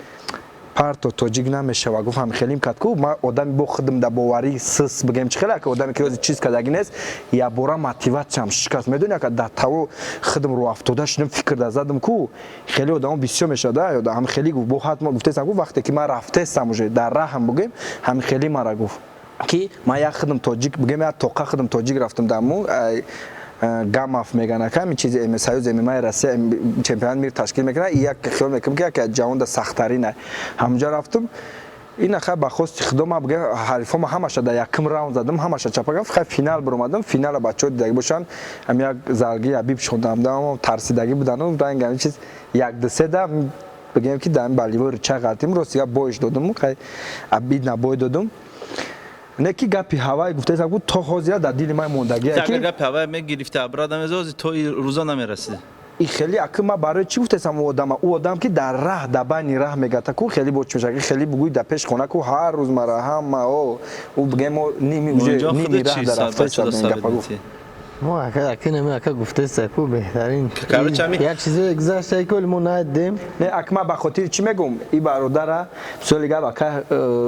парто, тоҷик намешава. Гуфт, ҳам хелим кад ку ман одами бо худам да боварӣ сис бигем, чӣ хеле, ака, одаме ки чиз кардагӣ нест, якбора мотиватсиям шикаст. Медони, ака, дар таво худам рӯ афтода шудам, фикр да задам ку хеле одамо бисёр мешавад. Ҳам хеле гуфт, бо ҳатма гуфтесам, гуфт, вақте ки ман рафтесам, уже дар раҳам бугем, ҳам хеле мара гуфт, ки ман як худам тоҷик бигем, як тоқа худам тоҷик рафтам даму ГАММАФ меган, ака, ҳамин чизи Союз ММАи Россия чемпионат мир ташкил мекунад. Як хиёл мекунам, ки яке аз ҷаҳонда сахттарина. Ҳамунҷа рафтам, ин хай ба хости худо, ман бигем, ҳарифома ҳамаша дар якум раунд задам, ҳамаша чапа кардам, хай финал баромадам. Финала бачаҳо дидагӣ бошанд, ҳам як залги ҳабиб шудам, тарсидагӣ будану ранг ҳамин чиз як ду се да бигем, ки дар болевой рычаг ғалтим. Рости гап, боиш додум, хай обидно бой додум. Не ки гапи ҳавай гуфтаистам, то ҳозира дар дили ман мондагие. Ки гапи ҳавай мегирифта, брада мезози, то рӯза намерасид. И хеле, ака, ман барои чӣ гуфтаистам? Ӯ одама, ӯ одам, ки дар раҳ, дар байни раҳ мегата ку хеле бо чӣ мешава, хеле бугӯй, дар пеш хона ку ҳар рӯз мара ҳама ӯ бигем, мо ними уже ними раҳ дар рафтаистам, гапа гуфт. Мо, ака, ака, нами, ака, гуфтеста ку беҳтарин. Як чизе гузашта ки мо надидем. Не, ака, ман ба хотири чӣ мегӯм? И бародара, мисоли гап, ака,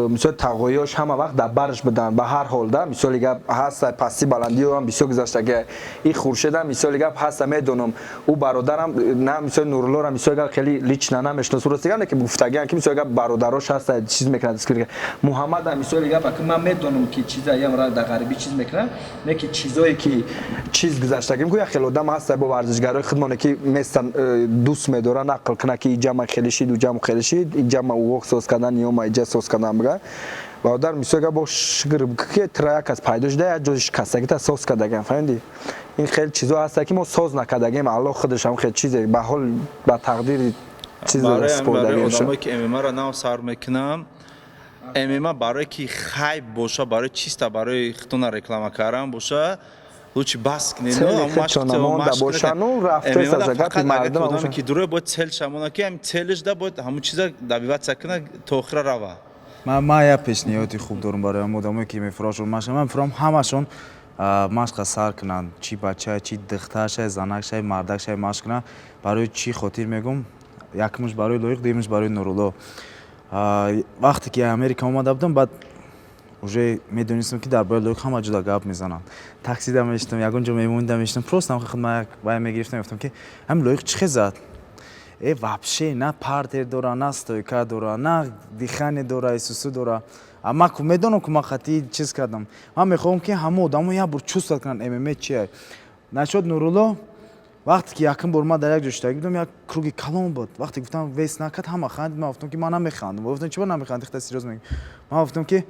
мисоли тағоёш ҳама вақт дар барш буданд ба ҳар ҳол да. Мисоли гап, ҳаста пасти баландиам бисёр гузаштаги. И Хуршедам, мисоли гап, ҳаста, медонам, ӯ бародарам на, мисоли Нуруллора, мисоли гап, хеле лично намешиносам, рости гап, не ки гуфтагиам, ки мисоли гап, бародарош ҳаста, чиз мекунад. Муҳаммадам, мисоли гап, ака, ман медонам, ки чизаям дар ғарибӣ чиз мекунад, не ки чизое ки чиз гузаштагим ку, як хеле одам ҳаста бо варзишгарои худмоне, ки местан, дӯст медоранд нақл кунад, ки иҷа ман хеле шид, уҷа хеле шид, иҷа ма увоқ соз кардан, ё ма иҷа соз кардан бига. Бародар, мисол гап, бо шукр, ки тра як кас пайдо шуда, як ҷои шикастагита соз кардагам, фаҳмидӣ? Ин хеле чизо ҳаста, ки мо соз накардагем. Аллоҳ худаш ҳам хеле чизе ба ҳол ба тақдири чиз. Барои одамое, ки ММАро нав сар мекунам, ММА барое ки хайп боша, барои чиста, барои худтона реклама кардан боша, лучше бас кунед. Бошану рафтафақат ки дуруя бояд цель шамона, ки ҳам целш да бояд ҳамун чиза добиваться кунад, то охира рава. Ман як пешниҳоди хуб дорам барои ҳам одамое, ки мефурӯшанд машқ. Ман мефурам, ҳамашон машқа сар кунанд, чӣ бача, чӣ духтаршай, занакшай, мардакшай, машқ кунанд. Барои чӣ хотир мегӯм? Якумш барои Лоиқ, дуюмш барои Нурулло. Вақте ки Америка омада будам, баъд уже медонистам, ки дар бораи Лоиқ ҳама ҷуда гап мезананд. Таксида мешитам, ягон ҷо мемонда мешитам, просто худ вай мегирифтам, мегуфтам, ки ҳамин Лоиқ чӣ хел зад? Э, вообще на партер дора, на стойка дора, на дыхание дора, исусу дора. А ман ку медонам, ку ман хати чиз кардам. Ман мехоҳам, ки ҳама одамо як бор чувствовать кунанд ММА чие. Насчёт Нурулло, вақте ки якум бор ман дар як ҷо шиштагӣ будам, як круги калон буд, вақте гуфтам, вес накард, ҳама хандид. Ман гуфтам, ки ман намехандам. Гуфтам, чӣ ба намехандӣ, хита серьёз мегӯ. Ман гуфтам, ки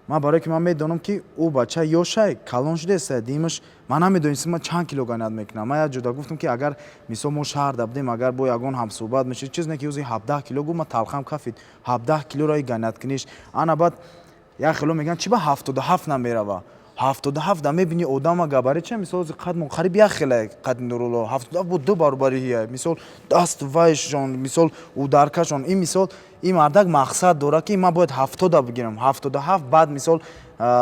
Ман барое ки ман медонам, ки ӯ бача ёшай, калон шудеста, димаш ман намедонистам, ман чанд кило гонять мекунам. Ман як ҷода гуфтам, ки агар, мисол, мо шаҳрда будем, агар бо ягон ҳамсӯҳбат мешид, чиз не, ки ӯзи 17 кило гуфт, ман талхам кафид. 17 килоро гонять куниш. Ана баъд як хело мегӯянд, чи ба 77 намерава? 77 да мебини одама габари ча, мисол, қадмо қариб як хела қадми Нурулло, 77 бо ду баробари ҳия, мисол, даст вайшон, мисол, ударкашон. Ин, мисол, ин мардак мақсад дорад, ки ман бояд 70-а бигирам, 77. Баъд, мисол,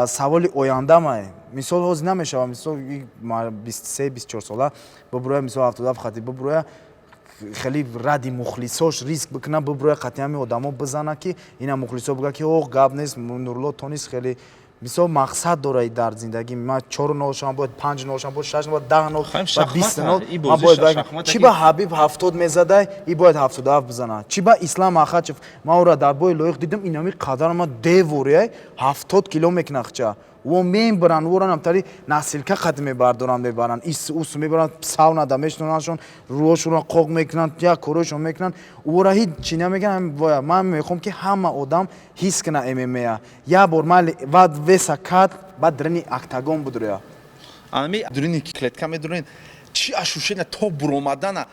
саволи ояндамае, мисол, ҳозир намешава, мисол, 23, 24 сола бибуроя, мисол, 77 хати бибуроя, хеле ради мухлисош риск бикуна, бибуроя, қатъи ҳами одамо бизана, ки ина мухлисо бигӯяд, ки ох, гап нест, Нурулло тонист. Хеле, мисол, мақсад дора дар зиндагӣ: ман 4-0 шавам, бояд 5-0 шавам, бояд 6, бояд 10-0, бояд 20-0. Ман бояд чи ба Ҳабиб 70 мезадай, и бояд 77 бизана? Чи ба Ислам Махачев, ман ӯра дар бои лоиқ дидам, инами қадар ма деворияй, 70 кило мекунахча, во мебаранд, ӯро намтари носилка қад мебардоранд, мебаранд, ис ус мебаранд, саунада мешинонашон, рӯҳошонро қоқ мекунанд, як корҳояшон мекунанд, ӯро ҳеҷ чӣ намекунанд. Ман мехоҳам, ки ҳама одам ҳис куна ММА як бор, майли вад веса кад, баъд дарини октагон будроя. Ами дурини клетка медурен, чӣ ощущение то буромадана?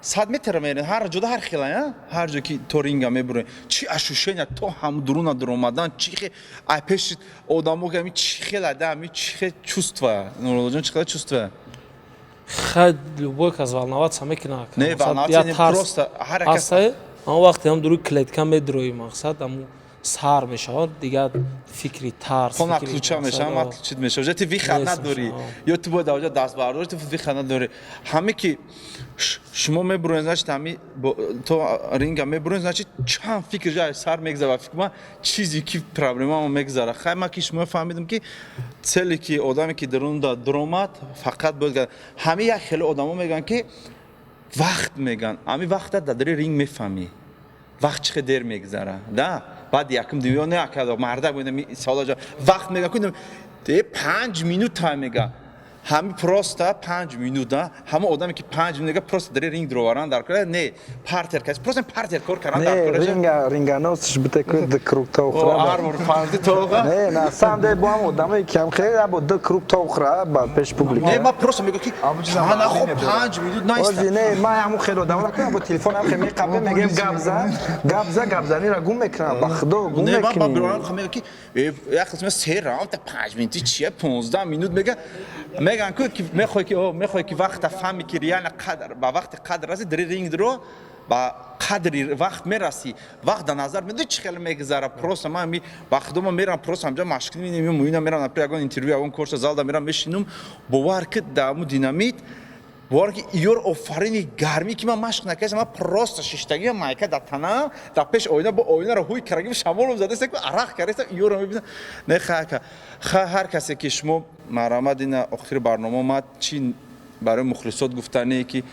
100 метр мерен, ҳар ҷода ҳар хела, ҳар ҷо ки то ринга мебурен, чӣ ощущение то ҳам дуруна дуромадан? Чӣ хе ай пеши одамо ами чӣ хела да, ами чӣ хе чувство, Нуруллоҷон, чӣ хела чувство? Хай, любой кас волноваться мекунад. Не, волноваться не, просто ҳар кас. Ҳамон вақте ҳам дуруи клетка медурои, мақсад ҳамун сар мешавад, дигар фикри тарс. Хона ключа мешавад, отключить мешавад, уже ты выход надорӣ, ё ту бояд авҷа даст бардорӣ, ту выход надорӣ. Ҳаме ки шумо мебуроед, значит, ҳами то ринга мебуроед, значит, чанд фикр ҷа сар мегзара, фикр ман чизе ки проблемамо мегзара. Хай, ман ки шумо фаҳмидам, ки цели ки одаме ки дарунда дуромад, фақат бояд ҳами як хеле одамо мегӯянд, ки вақт мегӯянд, ҳами вақта дар дари ринг мефаҳмӣ, вақт чӣ хел дер мегзара да. Баъд якум дунё не акада мардак савола вақт мега ку 5 минута мега, ҳами просто 5 минута. Ҳама одаме ки 5 минут мега, просто дари ринг дуроваран дар кора не, партер кас, просто партер кор кардан дар кора. Ринганосш бите ку ду круг тохра. Ҳар бор панҷ тоға. Не, на самом деле бо ҳам одамое ки ҳам хеле бо ду круг тохра ба пеш публика. Не, ма просто мегӯям, ки ана хоб 5 минут наиста. Не, ма ҳамун хеле одамо бо телефон ҳам хеле меқапем, мегӯем гап зан, гап зан, гапзанира гум мекунам, ба худо, гум мекунӣ. Мегӯям, ки як қисма се раунд 5 минути чия, 15 минут мега, мегӯянд ку ки мехоҳӣ ки мехоҳӣ ки вақта фаҳми, ки реально қадр ба вақти қадр раси, дари ринг дро, ба қадри вақт мерасӣ. Вақт дар назар медони, чӣ хеле мегузара. Просто ман ми ба худома мерам, просто ҳамҷа машқ мебинем, муина мерам, например, ягон интервю, ягон корса залда мерам, мешинум, бовар ки дар динамит, бовар ки ёр офарини гармӣ ки ман машқ накардам, ман просто шиштагӣ, майка дар танам, дар пеш оина, бо оинаро ҳуй карагим, шамолам задаста, арақ кардаста, ёро мебинам. Не, хака ха, ҳар касе ки шумо марҳамат, ина охири барнома омад, чӣ барои мухлисот гуфтане, ки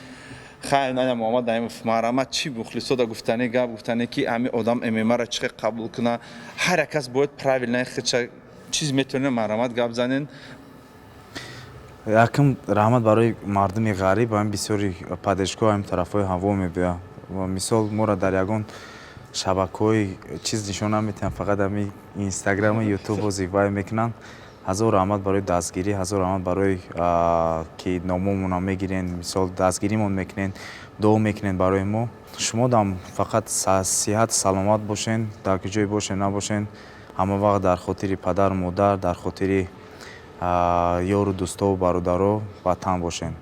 хай, ная Муҳаммад Наимов, марҳамат, чӣ мухлисода гуфтане, гап гуфтане, ки ҳами одам ММА-ра чӣ хел қабул куна, ҳар як кас бояд правильно худша чиз метавонед, марҳамат, гап занен. Якум раҳмат барои мардуми ғариб, ҳамин бисёри поддержкаҳо ҳамин тарафҳои ҳаво мебиёяд. Мисол, моро дар ягон шабакаҳои чиз нишон наметиҳанд, фақат ҳамин Инстаграму Ютуб зивай мекунанд. Ҳазор раҳмат барои дастгирӣ, ҳазор раҳмат барои ки номомонро мегирен, мисол, дастгиримон мекунен, дуо мекунен барои мо. Шумодам фақат сиҳат саломат бошен, дар куҷое бошен набошен, ҳама вақт дар хотири падару модар, дар хотири ёру дӯстову бародаро, ватан бошен.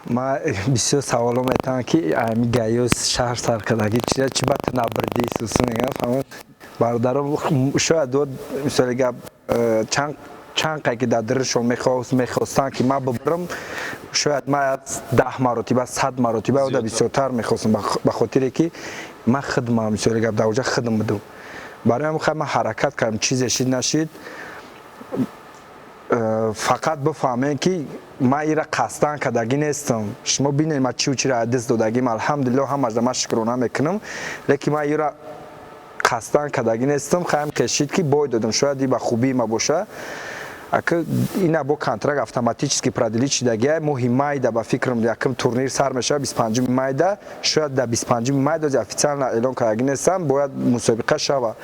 Ман бисёр саволо метавонам, ки ами гаёс шаҳр саркардагӣ чия, чи ба ту набирдӣ, сусу мегӯям. Фаҳмед, бародаро, шояд мисоли гап, чанд қай ки дар дилшон мехостанд, ки ман бибарам, шояд ман 10 маротиба, 100 маротиба ода бисёртар мехостам, ба хотире ки ман хидмам, мисоли гап, дар оҷа хидм будам. Барои ҳамин хай, ман ҳаракат кардам, чизе шид, нашид. Фақат бифаҳмем, ки ман ира қасдан кардагӣ нестам. Шумо бинед, ман чиу чиро даст додагим, алҳамдулилло, ҳамашда ман шукрона мекунам, лекин ман ира қасдан кардагӣ нестам. Хаям кешид, ки бой додам, шояд и ба хубии ма боша. Ака, ина бо контракт автоматически продлить шидагия, моҳи майда, ба фикрам, якум турнир сар мешавад 25 майда, шояд дар 25 майда, официально эълон кардагӣ нестам, бояд мусобиқа шава.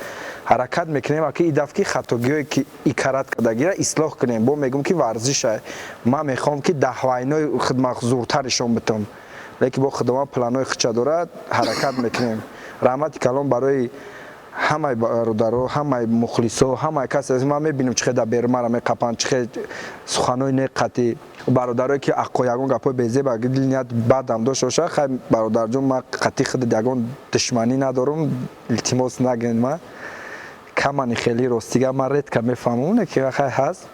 Ҳаракат мекунем, аки и даф ки хатогиҳое ки икарат кардагира ислоҳ кунем. Бо мегӯм, ки варзиша ман мехоҳам, ки даҳвайнои хидмат зуртаришон битам, лекин бо худованд планҳои худша дорад. Ҳаракат мекунем. Раҳмати калон барои ҳамаи бародаро, ҳамаи мухлисо, ҳамаи касе. Ман мебинам, чӣ хел дар бермара меқапанд, чӣ хел суханои неқатӣ. Бародарое ки аққо ягон гапҳои безеба ният бадам дошта боша, хай, бародарҷон, ман қатъи худат ягон душманӣ надорам, илтимос, нагӯед. Ман камани хеле ростига ман редко мефаҳмам, ки хай ҳаст.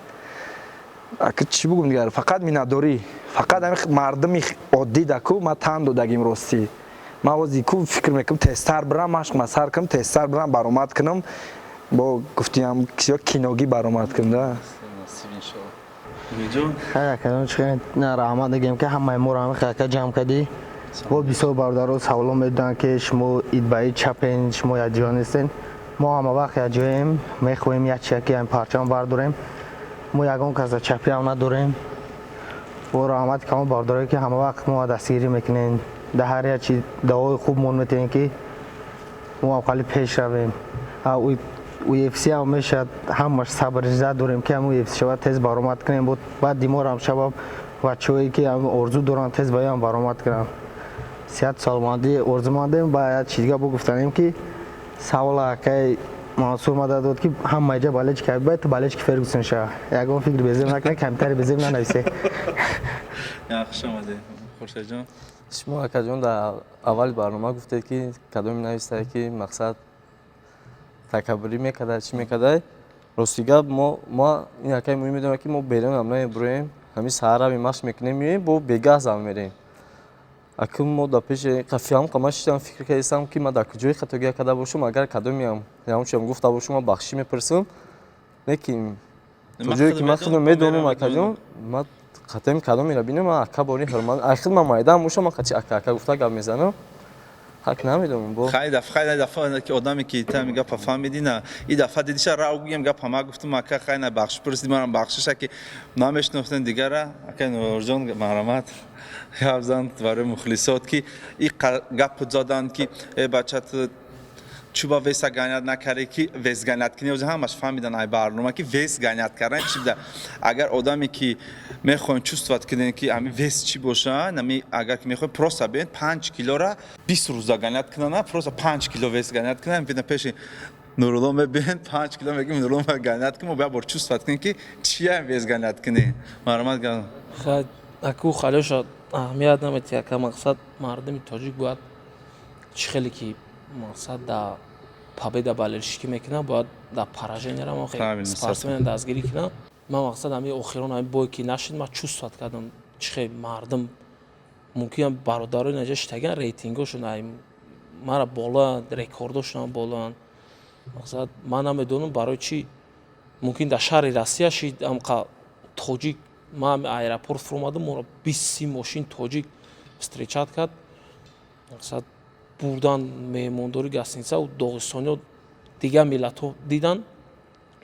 Ака, чӣ бугум дигар? Фақат миннатдорӣ, фақат ҳами мардуми оддӣ даку ман тан додагим. Ростӣ, ман ози ку фикр мекунам, тезтар бирам, машқ масар кунам, тезтар бирам, баромад кунам. Бо гуфтиам ё киногӣ баромад кунам да. Насиб, иншоалло. Умидҷон. Хай, акаҷон, чӣ на, раҳмат мегӯем, ки ҳамаи моро ҳами хака ҷамъ кардӣ. Бо бисёр бародаро саволо медоданд, ки шумо ид ба ид чапен, шумо якҷоя нестен. Мо ҳама вақт якҷоем, мехоҳем як чияки ҳами парчам бардорем. Мо ягон каса чапиам надорем. Бо раҳмати калон бародарое, ки ҳама вақт мо дастгирӣ мекунен, дар ҳар як чи дуои хуб мон метиҳем, ки мо ҳам хали пеш равем. UFC ҳам мешавад, ҳамаш сабр зад дорем, ки ҳам UFC шавад, тез баромад кунем. Баъд диморам шавад, бачаҳое ки ҳам орзу доранд, тез ба ям баромад кунанд. Сиҳату саломатӣ орзумандем. Ба як чиз дига бо гуфтанем, ки савола акай Мансур мада дод, ки ҳама ҷа болельщик бояд ту болельщик Фергюсон шава. Ягон фикр безеб накунед, комментарий безеб нанависе. Хуш омадед, Хуршедҷон. Шумо, акаҷон, дар аввали барнома гуфтед, ки кадоме нависае, ки мақсад такаббурӣ мекарда, чӣ мекарда. Рости гап, мо ин акаи муҳим медонам, ки мо берунам намебуроем. Ҳамин саҳар машқ мекунем, меоем, бо бегаҳ зан мерем. Акун мо дар пеши қафиам ма шиштам, фикр кардистам, ки ман дар куҷои хатогия карда бошам. Агар кадомеам ягончиам гуфта бошам, ман бахшӣ мепурсам, лекин то ҷое ки ман худам медонам, акаҷон, ман қатъиян кадомеро бинам, ман ака бори ҳурмат, ай худ ман майдаам бошам, ман қачи ака ака гуфта гап мезанам. Ҳак, намедонам бо. Хай даф, хай дафа ки одаме ки та гапа фаҳмидӣ, на и дафа дидиша рав гӯям, гапа ма гуфтам, ака, хай, на, бахш пурсиди, манам бахшиша, ки намешинохтем дигара. Ака Нурҷон, марҳамат, гап зан барои мухлисот, ки и гап заданд, ки э бача, чуба веса гонять накарде, ки вес гонять кунӣ. Ҳозир ҳамаш фаҳмидан ай барнома, ки вес гонять кардан чӣ буда. Агар одаме ки мехоҳем чувствовать кунем, ки ами вес чӣ боша, нами агар ки мехоҳем, просто биёед 5 килора 20 рӯза гонять кунана, просто 5 кило вес гонять кунан, бина пеши Нурулло мебиен, 5 кило мегим, Нурулло гонять кун, мо бояд бор чувствовать кунем, ки чия вес гонять кунӣ. Марҳамат. Аку халёша аҳамият наметиҳад, ака. Мақсад, мардуми тоҷик бояд чӣ хеле ки мақсад дар победа болельщикӣ мекунад, бояд дар пораженияам спортсмена дастгирӣ кунад. Ман мақсад, ҳами охирон ҳами бое ки нашид, ман чувствовать кардам, чӣ хел мардум мумкин бародарои наҷа шитаган, рейтингошон мара болоянд, рекордошонам болоянд. Мақсад, ман намедонам барои чӣ мумкин дар шаҳри Россия шид амқа тоҷик. Ман аэропорт фуромадам, моро 20-30 мошин тоҷик встречать кард, мақсад, бурдан меҳмондорӣ, гостиница. Доғистониё, дигар миллатҳо дидан,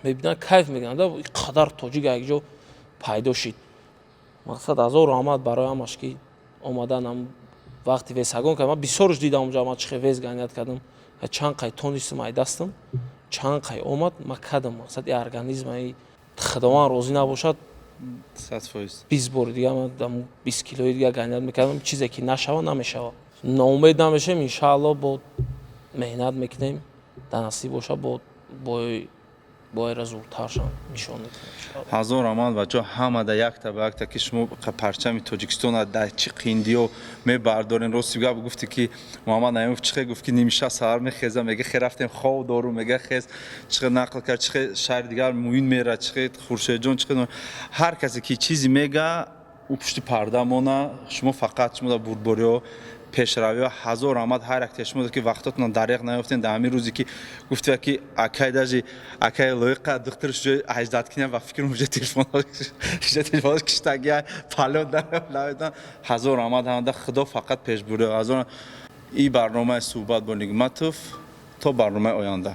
мебинанд, кайф мекунанд, қадар тоҷик якҷо пайдо шид. Мақсад, ҳазор раҳмат барои ҳамаш, ки омадан. Вақти весогон кард, ман бисёрш дидам онҷа, ман чихе вес гонять кардам, чанд қай тонистам, ай дастам чанд қай омад, ман кардам. Мақсад, и организм худованд розӣ набошад, 20 бори дига ман 20 килои дига гонять мекардам. Чизе ки нашава, намешава. Ноумед намешавем, иншаалло, бо меҳнат мекунем, дар насиб боша, бо бояра зудтаршам нишон медиҳем. Ҳазор раҳмат, бачаҳо, ҳамада якта ба якта, ки шумо парчами Тоҷикистона дар чӣ қиндиё мебардорен. Рости гап, гуфте ки Муҳаммад Наимов чихе гуфт, ки нимша саҳар мехеза, мега, хе рафтем, хов дору, мега, хез чихе нақл кард, чихе шаҳри дигар муин мера, чихе Хуршедҷон, чихе ҳар касе ки чизе мега, ӯ пушти парда мона. Шумо фақат шумо дар бурдбориҳо, пешравиҳо. Ҳазор раҳмат ҳар яктаи шумо, ки вақтотона дареғ наёфтем дар ҳамин рӯзе, ки гуфтия, ки акай даже акай лоиқа духтарш ҷои аҷдадкиня ба фикр уже телефонаш киштагия палё намедонам. Ҳазор раҳмат ҳамада, Худо фақат пешбурӣ. Ҳазор. И барномаи «Суҳбат бо Нигматов», то барномаи оянда.